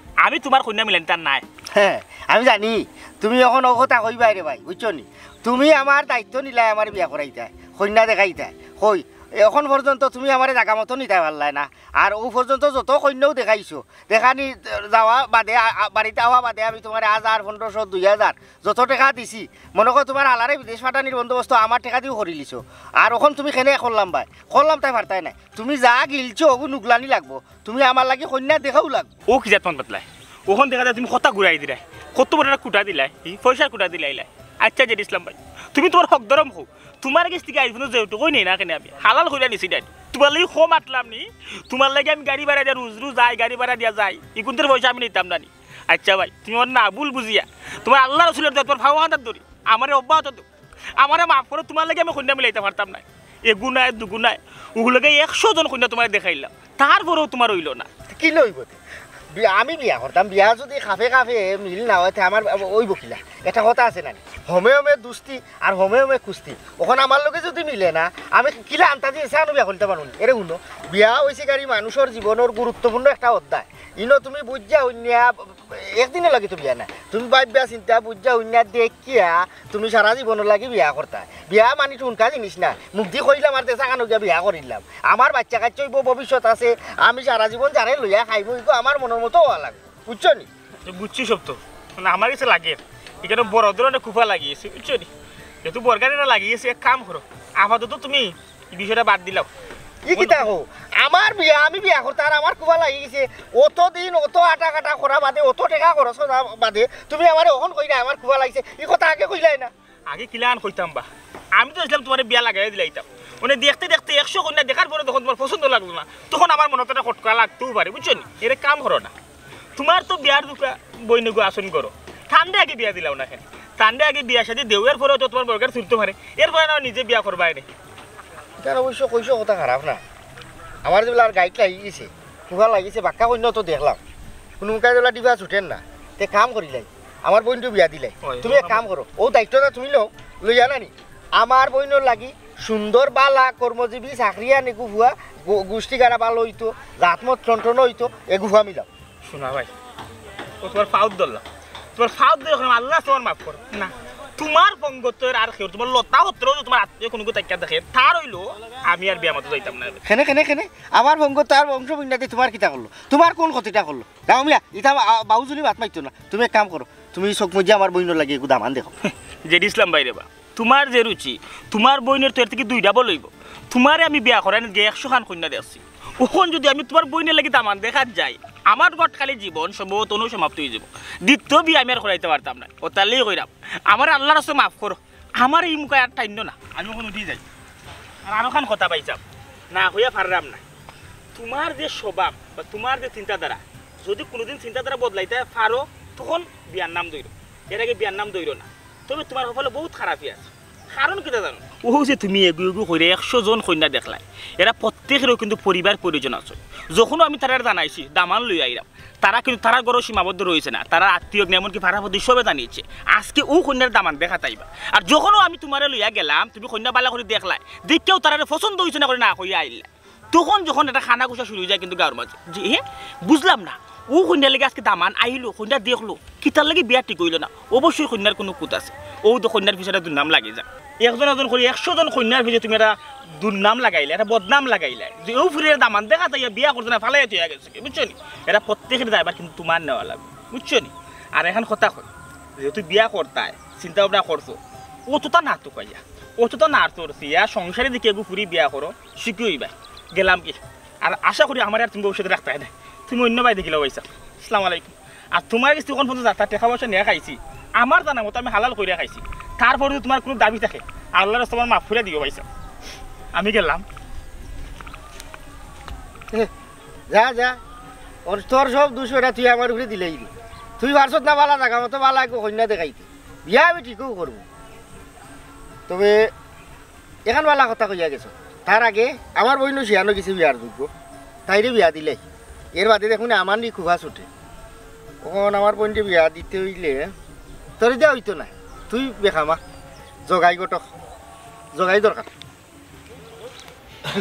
আমি তুমার কইন্যা মিলাইতাম নায়। হে, আমি জানি তুমি অখন অউ কথা কইবায় রে ভাই, বুঝছো নি? তুমি আমার দায়িত্ব নিলায়, আমারে বিয়া করাইতায়, কইন্যা দেখাইতায়। কই, অখন পর্যন্ত তুমি আমারে জাগা মতো নিতায় পারলায় না। আর অউ পর্যন্ত যত কইন্যাও দেখাইছো, দেখানি যাওয়া বাদে, আ-, আ-, বাড়িত আওয়া বাদে আমি তুমারে হাজার, পনরোশো, দুই হাজার যত টেকা দিছি, মনো করো তুমার হালারে বিদেশ পাঠানির বন্দোবস্ত আমার টেকা দিউ করিলিছো। আর অখন তুমি কেনে করলাম বায়, করলাম তাই পারতায় নায়। তুমি যা গিলছো, অগু নুগলানি লাগবো। তুমি আমার লাগি কইন্যা দেখাউ লাগবো। অউ কি জাত মাত মাতলায়? অখন দেখা যায় তুমি কথা ঘুরাই দিলায়, কত বড় একটা খুটা দিলায়, ই পয়সার খুটা দিলাইলায়। আইচ্ছা, জেড ইসলাম ভাই, তুমি তুমার হক ধরম কও। তুমার গেছ থাকি আইজ পর্যন্ত যেটুকুই নেই না কেনে আমি হালাল কইরা নিছি না নি। তুমার লাগি কম আটলাম নি, তুমার লাগি আমি গাড়ি ভাড়া দিয়া রুজ রুজ যাই, গাড়ি ভাড়া দিয়া যাই, ইগুনতর পয়সা আমি নিতাম না নি। আইচ্ছা ভাই, তুমি অর না ভুল বুঝিয়া তুমার আল্লার রসুলর দোয়া, তুমার পাও আন্দাত ধরি, আমারে অব্যাহত দেও, আমারে মাফ করো, তুমার লাগি আমি কইন্যা মিলাইতাম পারতাম নায়। এগু নায়, দুগু নায়, অগুর লগে একশো জন কইন্যা তুমারে দেখাইলাম, তারপরেও তুমার অইলো না। কিলা অইবো তে? বি-, আমি বিয়া করতাম, বিয়া যুদি খাফে খাফে মিল না অয়, তে আমার অইবো কিলা? একটা কথা আছে না নি, হমে হমে দুস্তি আর হমে হমে কুস্তি। অখন আমার লগে যুদি মিলে না, আমি কিলা আন্তাজি এসানো বিয়া করতাম পারমু নি? এরে হুনো, বিয়া অইছে গারি মানুষর জীবনর গুরুত্বপূর্ণ একটা অধ্যায়। ইনো তুমি বুঝিয়া হুনিয়া, একদিনর লাগি তো বিয়া না, তুমি ভাবিয়া চিন্তা বুঝিয়া হুনিয়া দেখিয়া তুমি সারা জীবনর লাগি বিয়া করতায়। বিয়া মানি ঠুনকা জিনিস না, মুখদি কইলাম আর দেশা খানো গিয়া বিয়া করিলাম। আমার বাইচ্চা কাইচ্চা অইবো, ভবিষ্যৎ আছে, আমি সারা জীবন যারে লইয়া খাইমু, ইগু আমার মনর মতো অওয়া লাগবো, বুঝছো নি? তো বুঝছি সব তো, মানে আমার গেছে লাগে, ইখানো বড় ধরনের কুফা লাগিগেছে, বুঝছো নি? যেহেতু বরগাড়িটা লাগিগেছে, এক কাম করো, আপাতত তুমি ই বিষয়টা বাদ দিলাও। ই কিতা কও? আমার বিয়া, আমি বিয়া করতাম, আর আমার কুফা লাগিগেছে। অত দিন, অত আটা কাটা করা বাদে, অত টেকা খরচ করা বাদে, তুমি আমারে অখন কইরায় আমার কুফা লাগিছে, ই কথা আগে কইলায় না। আগে কিলান কইতাম বা, আমি তো চাইছিলাম তুমারে বিয়া লাগাইয়া দিলাইতাম। মানে দেখতে দেখতে একশো কইন্যা দেখার পরে যখন তুমার পছন্দ লাগলো না, তখন আমার মনো তো একটা খটকা লাগতেও পারে, বুঝছো নি? এরে কাম করো না, তুমার তো বিয়ার দুকা বইনগু আছইন ঘরো, তানরে আগে বিয়া দিলাও না কেনে? তানরে আগে বিয়া শাদি দেও, এরপরে তো তুমার বরগাড়ি তুলতে পারে, এরপরে না নিজে বিয়া করবায় নে। ইতার অবশ্য কইছো কথা খারাপ না, আমার যেবলা আর গাইট লাগিগেছে, কুফা লাগিছে, বাক্কা কইন্যা তো দেখলাম, কুনু মুখায় যেবলা ডিবা ছুটের না, তে কাম করিলাই, আমার বইনরে বিয়া দিলাই। অয়, তুমি এক কাম করো, অউ দায়িত্বটা তুমি লও, লইয়া না নি, আমার বইনর লাগি সুন্দর বালা কর্মজীবী চাকরিয়ান এগু ফুয়া, গু-, গুষ্টি গাড়া বালা অইতো, জাতমত টনটন অইতো, এগু ফুয়া মিলাও। হুনো ভাই, অউ তুমার পাওত ধরলাম, তুমার পাওত ধরি কইরাম, আল্লায় তুমার মাফ করো না। তুমার পঙ্গতর আর কেউ, তুমার লতা হত্র তুমার আত্মীয় কুনুগু থাকিয়া দেখে, তার অইলো আমি আর বিয়া মাতো যাইতাম না। কেনে, কেনে, কেনে? আমার পঙ্গত আর বংশ বুনিয়াদে তুমার কিতা করলো? তুমার কুন ক্ষতিটা করলো? যাও মিয়া, ইতা বা-, বাউজুলি মাত মাতিও না। তুমি এক কাম করো, তুমি চউখ মুজিয়া আমার বইনর লাগি এগু দামান দেখো। জেড ইসলাম ভাই রে বা, তুমার যে রুচি, তুমার বইনর তো এর থাকি দুই ডাবল অইবো। তুমারে আমি বিয়া করানিত গিয়া একশো খান কইন্যা দেখছি। অখন যুদি আমি তুমার বইনর লাগি দামান দেখাত যাই, আমার ঘটকালি জীবন সম্ভবত অনো সমাপ্ত অইযিবো। দ্বিতীয় বিয়া আমি আর করাইতাম পারতাম না। অতার লাগি কইরাম, আমারে আল্লার রাস্তে মাফ করো। আমারে ই মুখায় আর টাইন্নো না। আমি অখন উঠি যাই। আর আরোখান কথা ভাইসাব, না কইয়া পাররাম না। তুমার যে স্বভাব বা তুমার যে চিন্তাধারা, যুদি কুনুদিন চিন্তাধারা বদলাইতায় পারো, তখন বিয়ার নাম ধইরো। এর আগে বিয়ার নাম ধইরো না। তবে তুমার কপালো বউত খারাপি আছে। কারণ কিতা জানো? অউ যে তুমি এগু এগু কইরায় একশো জন কইন্যা দেখলায়, এরা প্রত্যেকেরও কিন্তু পরিবার পরিজন আছে। যখনও আমি তারারে জানাইছি দামান লইয়া আইরাম, তারা কিন্তু তারার ঘরো সীমাবদ্ধ রইছে না, তারার আত্মীয় এমনকি পাড়া প্রতিবেশী সবে জানিছে। আজকে অউ কইন্যার দামান দেখাত আইবা। আর যখনও আমি তুমারে লইয়া গেলাম, তুমি কইন্যা বালা করি দেখলায়, দেখিয়াও তারারে পছন্দ অইছে না করি না কইয়া আইলায়। তখন যখন একটা কানাঘুষা শুরু অইযায় কিন্তু গাঁওর মাঝে, জি, হে, বুঝলাম না, অউ কইন্যার লাগি আজকে দামান আইলো, কইন্যা দেখলো, কিতার লাগি বিয়া ঠিক অইলো না? অবশ্যই কইন্যার কুনু কুত আছে। অউ তো কইন্যার পিছে দুর্নাম লাগি যায়। একজন একজন করি একশো জন কইন্যার পিছে তুমি একটা দুর্নাম লাগাইলায়, একটা বদনাম লাগাইলায় যে অউ ফুরির দামান দেখাত আইয়া বিয়া করতে না ফালাইয়া থইয়া গেছে, বুঝছো নি? এরা প্রত্যেকের দায়ভার কিন্তু তুমার নেওয়া লাগবো, বুঝছো নি? আর এখান কথা কই, যেহেতু বিয়া করতায়, চিন্তা ভাবনা করছো, অতটা না তো কইয়া, অতটা না তো কইয়া, সংসারে দেখি এগু ফুরি বিয়া করো, সুখী অইবায়। গেলাম কি? আর আশা করি আমারে আর তুমি ভবিষ্যতে রাখতায় না। তুমি অইন্য বায় দেখিলাও ভাইসাব। আসসালামু আলাইকুম। আর তুমার গেছ থাকি অখন পর্যন্ত যাতা টেকা পয়সা নিয়া খাইছি, আমার জানা মতো আমি হালাল করিয়া খাইছি। তারপরে যুদি তুমার কুনু দাবি থাকে, আল্লার রাস্তে আমারে মাফ করিয়া দিও ভাইসাব। আমি গেলাম। এ, যা, যা। অর, তোর সব দুষ অটা তুই আমার উপরে দিলাইলি। তুই পারছত না বালা জাগা মতো বালা এগু কইন্যা দেখাইতে। বিয়া আমি ঠিকউ করমু। তবে এখান বালা কথা কইয়া গেছো। তার আগে আমার বইনও শিয়ান অইগেছে বিয়ার যোগ্য। তাইরে বিয়া দিলাই। এর বাদে দেখমু নে আমার নি কুফা ছুটে। অখন আমার বইনরে বিয়া দিতে অইলে তোরে দিয়া অইতো নায়। তুই বেখামা জগাই ঘটক। জগাই দরকার।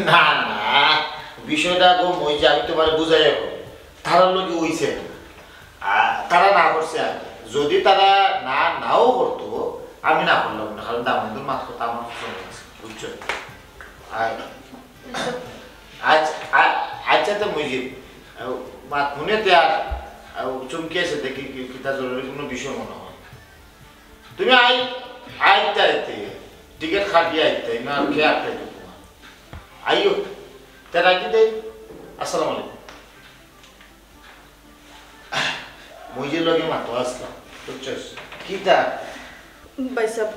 না, না, বিষয়টা গো, ওই যে আমি তোমারে বুঝাইয়া কই, তারার লগে অইছে না। আ, তারা না করছে আর। যদি তারা না, নাও করতো, আমি না করলাম না, কারণ দামান্দর মাত কথা আমার পছন্দ আছে, বুঝছো? আর আচ্ছা, আ-, আচ্ছা তো মুজিব, আ, মাত হুনে তে আর, আ, চমকে আছে দেখি কি, কিতা জরুরি কোনো বিষয় মনে হয়। তুমি আই-, আইতে আইতে, টিকিট কাটিয়া আইতে, না আর কে আটকাইতো তোমার? আইও, তে রাখি দেই। আসসালামু আলাইকুম। মুই যে লগে মাতো আসলাম, বুঝছস? কিতা? ভাইসাব,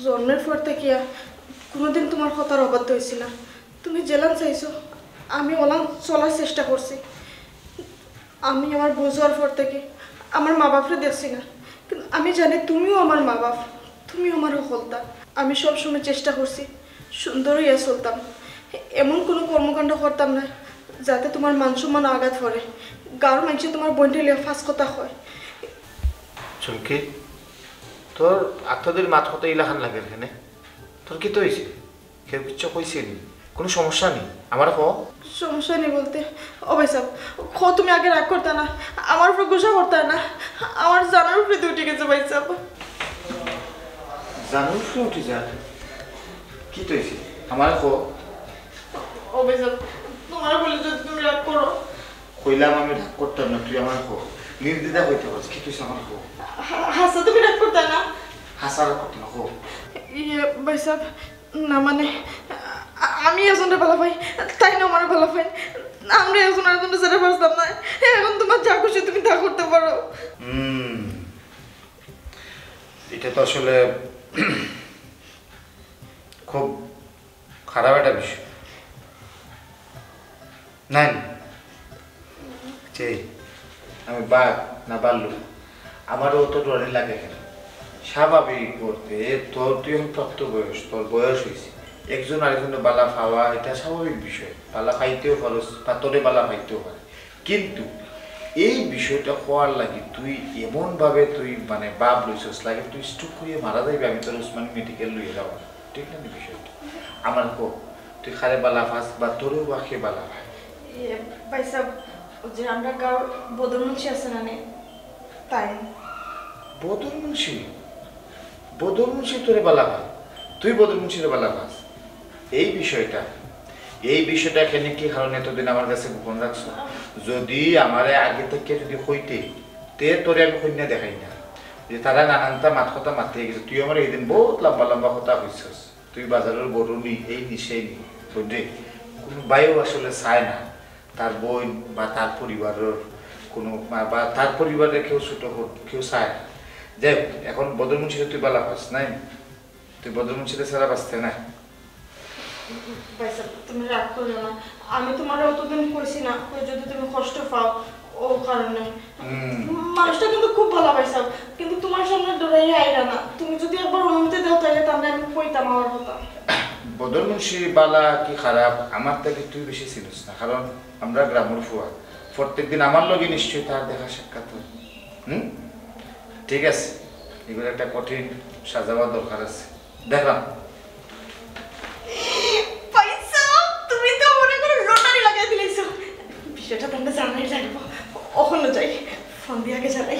জন্মের পর থাকিয়া কোনোদিন তোমার কথার অবাধ্য অইছি না। তুমি যেলান চাইছো, আমি ওলান চলার চেষ্টা করছি। আমি আমার বুঝ অওয়ার পর থাকি আমার মা বাপরে দেখছি না, কিন্তু আমি জানি তুমিও আমার মা বাপ, তুমিও আমার হকলতা। আমি সবসময় চেষ্টা করছি সুন্দর অইয়া চলতাম, এমন কোনো কর্মকাণ্ড করতাম না যাতে তোমার মান সম্মান আঘাত পড়ে, গাঁওর মানষে তোমার বইনরে লইয়া ফাঁস কথা কয়। চুমকি, তোর আত্মদের মাত কথা ইলাখান লাগে এখানে, তোর কিতা অইছে? কেউ কিচ্ছু কইছে নি? কোনো সমস্যা নেই? আমারে ক। সমস্যা নেই বলতে, ও ভাইসাব, ক তুমি আগে রাগ করতা না, আমার উপরে গুসা করতা না, আমার জানর উপরে তো উঠি গেছে ভাইসাব। জানর উপরে উঠি যার? কিতা অইছে? আমারে ক। ও ভাইসাব, তোমারে কইলে যদি তুমি রাগ করো। কইলাম আমি রাগ করতাম না, তুই আমারে ক। নির্দ্বিধায় কইতে পারস, কিতা অইছে আমারে ক। হা-, হাছা তুমি রাগ করতা না? হাছা রাগ করতাম না, ক। ইয়ে, ভাইসাব, না মানে, আ-, আমি একজনরে ভালা পাই, তাইন আমারে ভালা পাইন। আমরা একজন আরেকজনরে ছাড়া বাঁচতাম না। এখন তোমার যা খুশি তুমি তা করতে পারো। হুম, এটা তো আসলে খুব খারাপ একটা বিষয়। নাই, যে আমি বাঘ না ভাল্লুক, আমারও তো ডরই লাগে কেন? স্বাভাবিক বলতে তোর, তুই এখন প্রাপ্ত বয়স, তোর বয়স অইছে, একজন আরেকজনরে ভালা পাওয়া এটা স্বাভাবিক বিষয়। ভালা পাইতেও পারস বা তোরে ভালা পাইতেও পারে, কিন্তু এই বিষয়টা কওয়ার লাগি তুই এমনভাবে তুই মানে ভাব লইছস, লাগে তুই স্ট্রোক করিয়া মারা যাইবে, আমি তোর উসমানী মেডিকেল লইয়া যাওয়া, ঠিক না নি বিষয়টা? আমারে ক, তুই কারে ভালা পাস বা তোরেও বা কে ভালা পায়? ইয়ে, ভাইসাব, ওই যে আমরা গাঁওর বদর মুন্সি আছে না নে, তাইন। বদর মুন্সি? বদর মুন্সি তোরে ভালা পায়? তুই বদর মুন্সিরে ভালা পাস? এই বিষয়টা, এই বিষয়টা কেনে কি কারণে এতদিন আমার কাছে গোপন রাখছো? যদি আমারে আগে থাকি যদি কইতে, তে তোরে আমি কইন্যা দেখাইতাম না। যে তারা নানানতা মাত কথা মাতি গেছে, তুই আমারে এইদিন বউত লম্বা লম্বা কথা কইছস। তুই বাজারর গরু নি, এই নি, সেই নি, বুঝলি? কোনো ভাইও আসলে চায় না তার বইন বা তার পরিবারর কোনো, বা, বা তার পরিবারর কেউ ছোট হোক, কেউ চায় না। যাই হোক, এখন বদর মুন্সিরে তুই ভালা পাস, নাই? তুই বদর মুন্সিরে ছাড়া বাঁচতে না। ভাইসাব, তুমি রাগ করিও না, আমি তোমারে অতদিন কইছি না, কই যদি তুমি কষ্ট পাও, ও কারণে। হুম। মানুষটা কিন্তু খুব ভালা ভাইসাব, কিন্তু তোমার সামনে ডরাইয়া আইরা না। তুমি যদি একবার অনুমতি দাও, তাইলে তারে আমি কইতাম আমার কথা। বদর মুন্সি ভালা কি খারাপ, আমার থাকি তুই বেশি চিনস না, কারণ আমরা গ্রামর ফুয়া, প্রত্যেক দিন আমার লগে নিশ্চয়ই তার দেখা সাক্ষাৎ হয়। হুম, ঠিক আছে, এগুলো একটা কঠিন সাজা হওয়ার দরকার আছে। দেখলাম। পয়সা, তুমি তো মনে করো লটারি লাগাই দিলাইছো। বিষয়টা তারে জানাই লাগবো। অখন যাই, ফোন দিয়া আগে জানাই।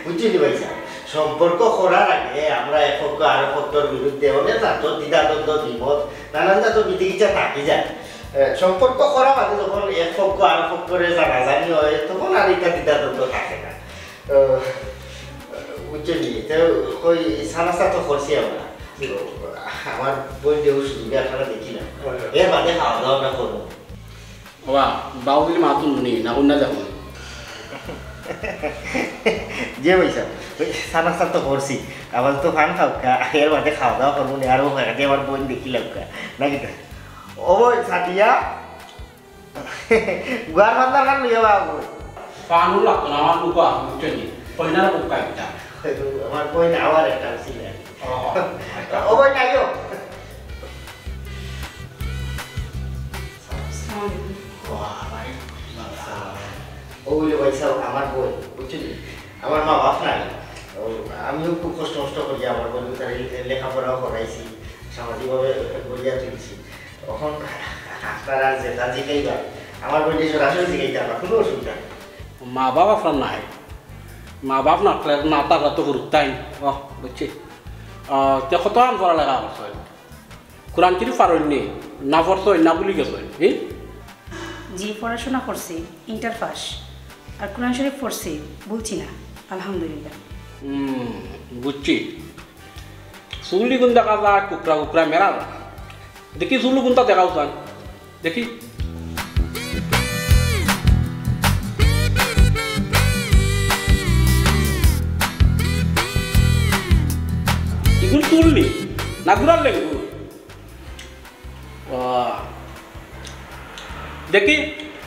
বুঝলি ভাইসাব, সম্পর্ক করার আগে আমরা এক পক্ষ আর পক্ষর বিরুদ্ধে অনেক নাটক, দ্বিধাদ্বন্দ্ব, দ্বিমত, নানান জাতর বিচিকিচ্ছা থাকি যায়। এ, সম্পর্ক করা বাদে যখন এক পক্ষ আর পক্ষরে জানাজানি হয়, তখন আর এটা দ্বিধাদ্বন্দ্ব থাকে না। এ, বুঝলি, তো কই সানাসা তো করছি আমরা। আমার বইন দেহ সুযোগে আপনারা দেখিলাম। এর বাদে খাওয়া দাওয়া আমরা করবো। বাবা, বাউলি মাতুন নি, না অন্য দেখুন। যে ভাইসাব, ওই সানাসা তো করছি, আবার তো পান খাউক্কা, এর বাদে খাওয়া দাওয়া করবো নি, আর ও ফাঁকাতে আমার বইন দেখিলাউক্কা, নাকি তা? ও বইন, সাদিয়া, গুয়ার ফান্দার খান লইয়া বাবু। পানও লাগতো না, আমার মুখ আছে, বুঝছো নি? পয়নার মুখ কাটতা। আমার বইন আবার একটা ছিল। ও, আচ্ছা। ও বইন, আইও। আসসালামু আলাইকুম। ওয়ালাইকুম আসসালাম। ও হইলো ভাইসাব, আমার বইন, বুঝলি? আমার মা বাপ নাই। ও, আমিও খুব কষ্ট মষ্ট করি আমার বইন তারে লেখাপড়াও করাইছি, সামাজিকভাবে গড়িয়া তুলছি। তখন আপনারা যেটা জিগাইবা, আমার বইটি সরাসরি জিগাইতে পারবা, কোনো অসুবিধা নেই। মা বাপ আপনার নাই, মা বাপ না থাকলে না তারা তো করুক তাই। ও, বুঝছি। আহ, তে কত আন পড়ালেখা করছইন? কোরআন শরীফ পারইন নি? না পড়ছইন, না ভুলি গেছইন, হি? জি, পড়াশোনা করছি, ইন্টার পাস। আর কোরআন শরীফ পড়ছি, ভুলছি না, আলহামদুলিল্লাহ। হুম, বুঝছি। চুল ইগুন দেখা যায় কুকড়া কুকড়া মেরা। দেখি চুল ইগুনতা দেখাও চান। দেখি। ইগুন চুল নি? না ঘুরার লেগে? বাহ। দেখি,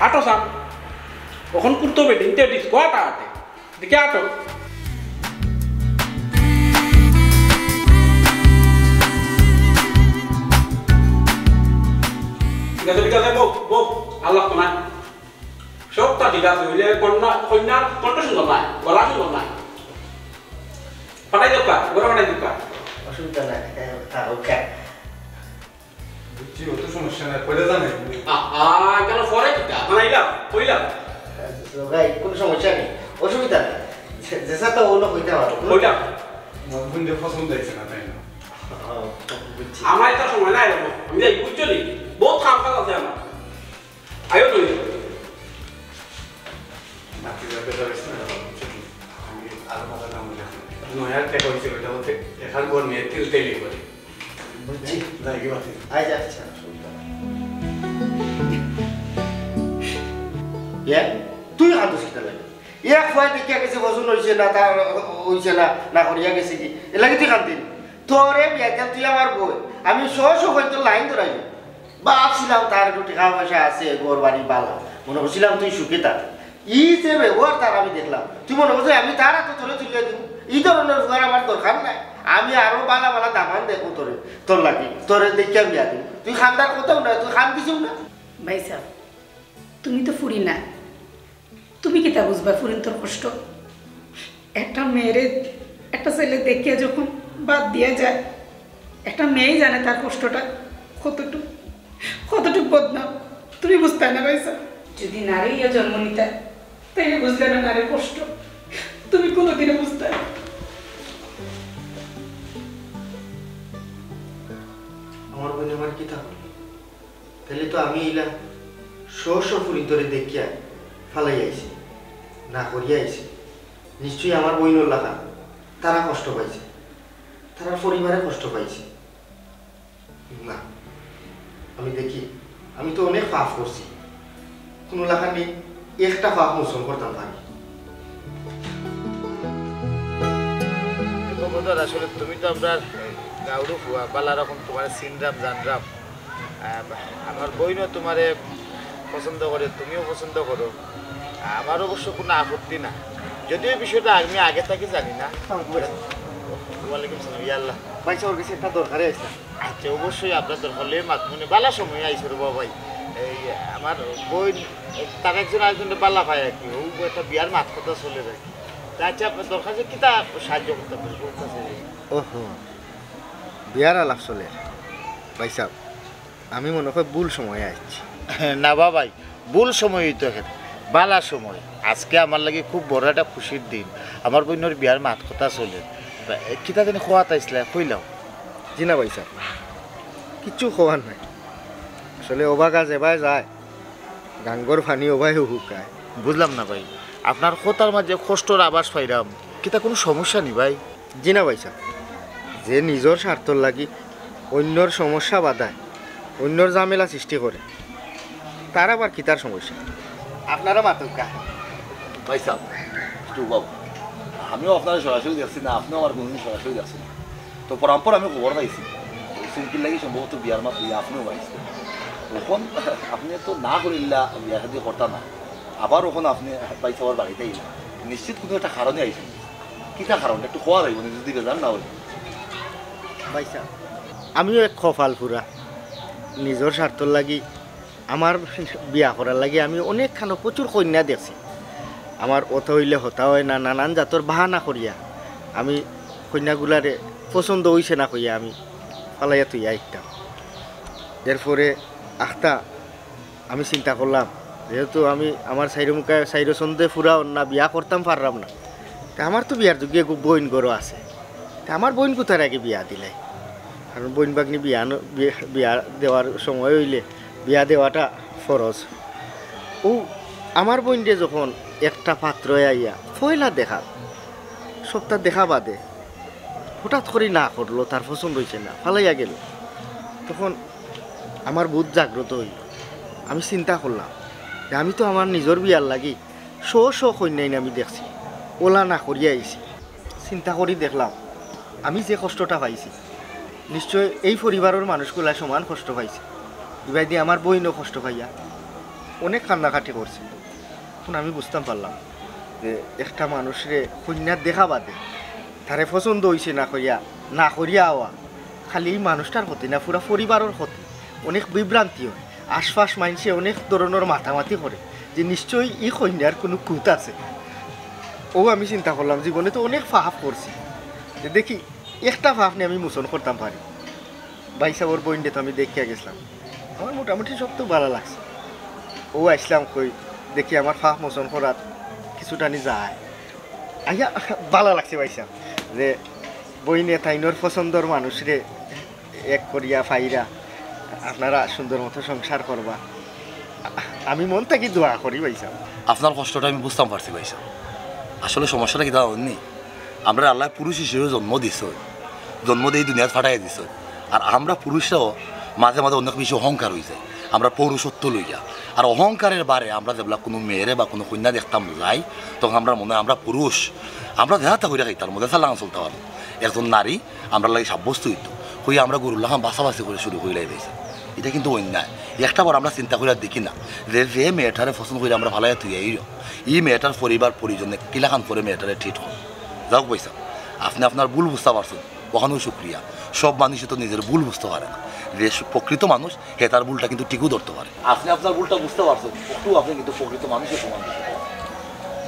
আটো সাপ। অখন কুর্তো বেটিং তে ডিস্কো আটা আটে। দেখি আটো। ঠিক আছে, ঠিক আছে, বউ, বউ, আর লাগতো না। সবটা ঠিক আছে, অইলে কন্যা, কন্যার কণ্ঠ সুন্দর নাই, গলা সুন্দর নাই। ফাটাই দেউক্কা, গলা ফাটাই দেউক্কা। অসুবিধা নাই, হ্যাঁ, থাকুক, হ্যাঁ। বুঝছি, অত সমস্যা নাই, পড়ে জানাই। আ, আ, কেন পরে কিতা? বানাইলাম, কইলাম। তো ভাই, কোনো সমস্যা নেই, অসুবিধা নেই। যে, যে স্যার তো অন্য কইতে পারো। কইলাম। আমার বোনদের পছন্দ হয়েছে না, তাই না? ও, বুঝছি। আমার এটা সময় নাই রে, আমি যাই, বুঝছো নি? বহুত কাম কাজ আছে আমার। আয়ো তুমি। বাকি যাবে, যাবে, আমি আরো কথা না বলে। নয় হাজার টাকা হয়েছে, ওটা বলতে এখান পর নিয়ে তিল তেলি করে। বুঝছি। যাই কি বাকি? আচ্ছা, আচ্ছা, সুলতান। ইয়া, তুই কান্দস কিতা লাগি? এক ফুয়ায় দেখিয়া গেছে, পছন্দ হইছে না, তার হইছে না, না করিয়া গেছে কি? এর লাগি তুই কান্দিস? তোরে বিয়া দিলাম, তুই আমার বউ। আমি শ শ হয়তো লাইন ধরাই। ভাবছিলাম তার একটু টাকা পয়সা আছে, ঘর বাড়ি ভালা। মনে করছিলাম তুই সুখে থাক। ই যে ব্যবহার তার আমি দেখলাম, তুই মনে করছিস আমি তার হাতে তোরে তুলিয়া দিব? ই ধরনের ফুয়ার আমার দরকার নাই। আমি আরো ভালা ভালা দামান দেখবো তোরে, তোর লাগি, তোরে দেখিয়া বিয়া দিব। তুই কান্দার কথাও না, তুই কান্দিস না। ভাই সাহেব, তুমি তো ফুরি না, তুমি কিতা বুঝবা ফুরিন্তর কষ্ট? একটা মেয়েরে একটা ছেলে দেখিয়া যখন বাদ দিয়া যায়, একটা মেয়েই জানে তার কষ্টটা কতটুক, কতটুক বদনাম। তুমি বুঝতায় না ভাই সাহেব। যদি নারী হইয়া জন্ম নিতায়, তাইলে বুঝলে না নারীর কষ্ট। তুমি কোনোদিনও বুঝতায় না। আমার বোন আমার কিতা করলো? তাইলে তো আমি ইলা শ শ ফুরিন্তরে দেখিয়া ফালাই আইছি, না করিয়া আইছি। নিশ্চয়ই আমার বইনর লাখান তারা কষ্ট পাইছে, তারা পরিবারে কষ্ট পাইছে। না, আমি দেখি, আমি তো অনেক পাপ করছি, কোনো লাখান নেই, একটা পাপ মোচন করতাম পারি। খবরদার, আসলে তুমি তো আমরার গাউরু ফুয়া, বালা রকম তোমারে চিনরাম, জানরাম। আহ, আমার বইনও তোমারে পছন্দ করে, তুমিও পছন্দ করো, আমার অবশ্য কোনো আপত্তি না, যদিও এই বিষয়টা আমি আগে থাকি জানি না। আসসালামু আলাইকুম। ওয়ালাইকুম সালাম, ইয়া আল্লাহ। ভাই সাহেব, ওর কাছে একটা দরকারে আইছিলাম। আচ্ছা, অবশ্যই আপনার দরকার হলে মাত-, মানে, বালা সময় আইছে রে বাবা ভাই। এই আমার বইন, তার একজন আরেকজনকে বালা পায় আর কি, ও একটা বিয়ার মাত কথা চলে আর কি। তা আচ্ছা, আপনার দরকার যে কিতা সাহায্য করতে পারবো, ওর কাছে যাই। ওহো, বিয়ার আলাপ চলে। ভাই সাহেব, আমি মনে হয় ভুল সময়ে আইছি। না বাবা ভাই, ভুল সময় হইতো এখানে, বালা সময়। আজকে আমার লাগি খুব বড় একটা খুশির দিন, আমার বইনর বিয়ার মাত কথা চলে। কিতা জানি খোয়াত আইসলা, কইলাও। জি না ভাই সাহেব, কিচ্ছু খোয়ার নাই। আসলে অবাকা যেবায় যায়, গাঙ্গর পানি ওবায় হুকায়। বুঝলাম না ভাই, আপনার কথার মাঝে কষ্টর আভাস পাইলাম, কিতা কোনো সমস্যা নি ভাই? জি না ভাই সাহেব, যে নিজর স্বার্থর লাগি অন্যর সমস্যা বাধায়, অন্যর ঝামেলা সৃষ্টি করে, তার আবার কিতার সমস্যা? আপনারা মাতুক্কা। ভাই সাহেব, একটু বাবু, আমিও আপনারে সরাসরি দেখছি না, আপনিও আমার কোনোদিন সরাসরি দেখছেন না। তো পরাম্পর আমি খবর পাইছি, ওই চুমকির লাগি সম্ভবত বিয়ার মাত লইয়া আপনিও পাইছেন। তখন আপনি তো না করিল্লা বিয়া শাদি করতা না, আবার ওখানে আপনি ভাই সাহেবর বাড়িতে আইলা, নিশ্চিত কোনো একটা কারণে আইছেন। কিতা কারণ একটু কওয়া যাইব না যদি বেজার না হয়। ভাই সাহেব, আমিও এক কপাল পুরা, নিজর স্বার্থর লাগি আমার বিয়া করার লাগি আমি অনেক খানো প্রচুর কইন্যা দেখছি। আমার অতা অইলে হতা অয় না, নানান জাতর বাহানা করিয়া আমি কইন্যাগুলারে পছন্দ অইছে না কইয়া আমি ফালাইয়া থইয়া আইতাম। এরপরে আখতা আমি চিন্তা করলাম, যেহেতু আমি আমার চাইরো মুখা চাইরো ছন্দে ফুরা অর না, বিয়া করতাম পারলাম না, তে আমার তো বিয়ার যোগ্য এগু বইন ঘরো আছে, তে আমার বইন গুতার আগে বিয়া দিলাই, কারণ বইন ভাগ্নি বিয়া ন-, বিয়া, বিয়া দেওয়ার সময় অইলে বিয়া দেওয়াটা ফরজ। ও আমার বইনরে যখন একটা পাত্রয় আইয়া পয়লা দেখা, সপ্তাহ দেখা বাদে হঠাৎ করি না করলো, তার পছন্দ অইছে না, ফালাইয়া গেল। তখন আমার বুধ জাগ্রত অইল। আমি চিন্তা করলাম যে আমি তো আমার নিজর বিয়ার লাগি শ শ কইন্যাইন আমি দেখছি, অলা না করিয়া আইছি। চিন্তা করি দেখলাম আমি যে কষ্টটা পাইছি, নিশ্চয় এই পরিবারর মানুষগুলা সমান কষ্ট পাইছে। ইবায়দি আমার বইনও কষ্ট পাইয়া অনেক কান্নাকাটি করছে। তখন আমি বুঝতাম পারলাম যে একটা মানুষরে কইন্যা দেখা বাদে তারে পছন্দ অইছে না কইয়া, না করিয়া আওয়া, খালি এই মানুষটার ক্ষতি না, পুরা পরিবারর ক্ষতি। অনেক বিভ্রান্তি অয়, আশপাশ মাইনষে অনেক ধরনর মাতামাতি করে যে নিশ্চয়ই ই কইন্যার কুনু কুত আছে। ও আমি চিন্তা করলাম, জীবনে তো অনেক পাপ করছি, যে দেখি একটা পাপ নি আমি মোচন করতাম পারি। ভাইসাবর বইনরে তো আমি দেখিয়া গেছলাম, আমার মোটামুটি সব তো ভালা লাগছে। ও আইছলাম কই, দেখি আমার পাপ মোচন করাত কিছুটা নি যায়। আইয়া ভালা লাগছে ভাইসাব, যে বইনে তাইনর পছন্দর মানুষরে এক করিয়া পাইরা আপনারা সুন্দর মতো সংসার করবা। আমি মন থাকি দোয়া করি ভাইসাব। আপনার কষ্টটা আমি বুঝতাম পারছি ভাইসাব। আসলে সমস্যাটা কিতা জানইননি? আমরারে আল্লায় পুরুষ হিসেবে জন্ম দিছে, জন্ম দিয়া ই দুনিয়াত পাঠাইয়া দিছে। আর আমরা পুরুষরাও মাঝে মাঝে অনেক বেশি অহংকার অইযায়, আমরা পৌরুষত্ব লইয়া। আর অহংকারের বারে আমরা যেবলা কুনু মেয়েরে বা কুনু কইন্যা দেখতাম যাই, তখন আমরার মনো অয় আমরা পুরুষ, আমরা যেতা করিয়া খাইতাম, মজা চালান চলতাম পারি। একজন নারী আমরার লাগি সাব্যস্ত অইতো, কইয়া আমরা গরুর লাখান বাছাবাছি করি শুরু করিলাই ভাইসাব। ইটা কিন্তু অন্যায়। একটা বার আমরা চিন্তা করিয়া দেখি না যে, যে মেয়েটারে পছন্দ করি আমরা ফালাইয়া থইয়া আইরো, ই মেয়েটার পরিবার পরিজনে কিলাখান করে মেয়েটারে treat করে। যাউক ভাইসাব, আপনে আপনার ভুল বুঝতা পারছইন, অখানও শুক্রিয়া। সব মানুষে তো নিজের ভুল বুঝতা পারে না। যে সু-, প্রকৃত মানুষ, হে তার ভুলটা কিন্তু ঠিকউ ধরতা পারে। আপনে আপনার ভুলটা বুঝতা পারছইন, অটু আপনে কিন্তু প্রকৃত মানুষের প্রমাণ দিছইন।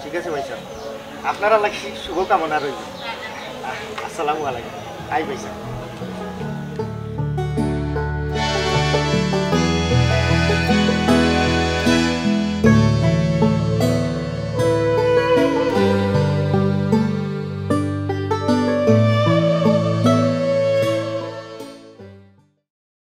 ঠিক আছে ভাইসাব, আপনারার লাগি শুভকামনা রইল। আসসালামু আলাইকুম। আই ভাইসাব।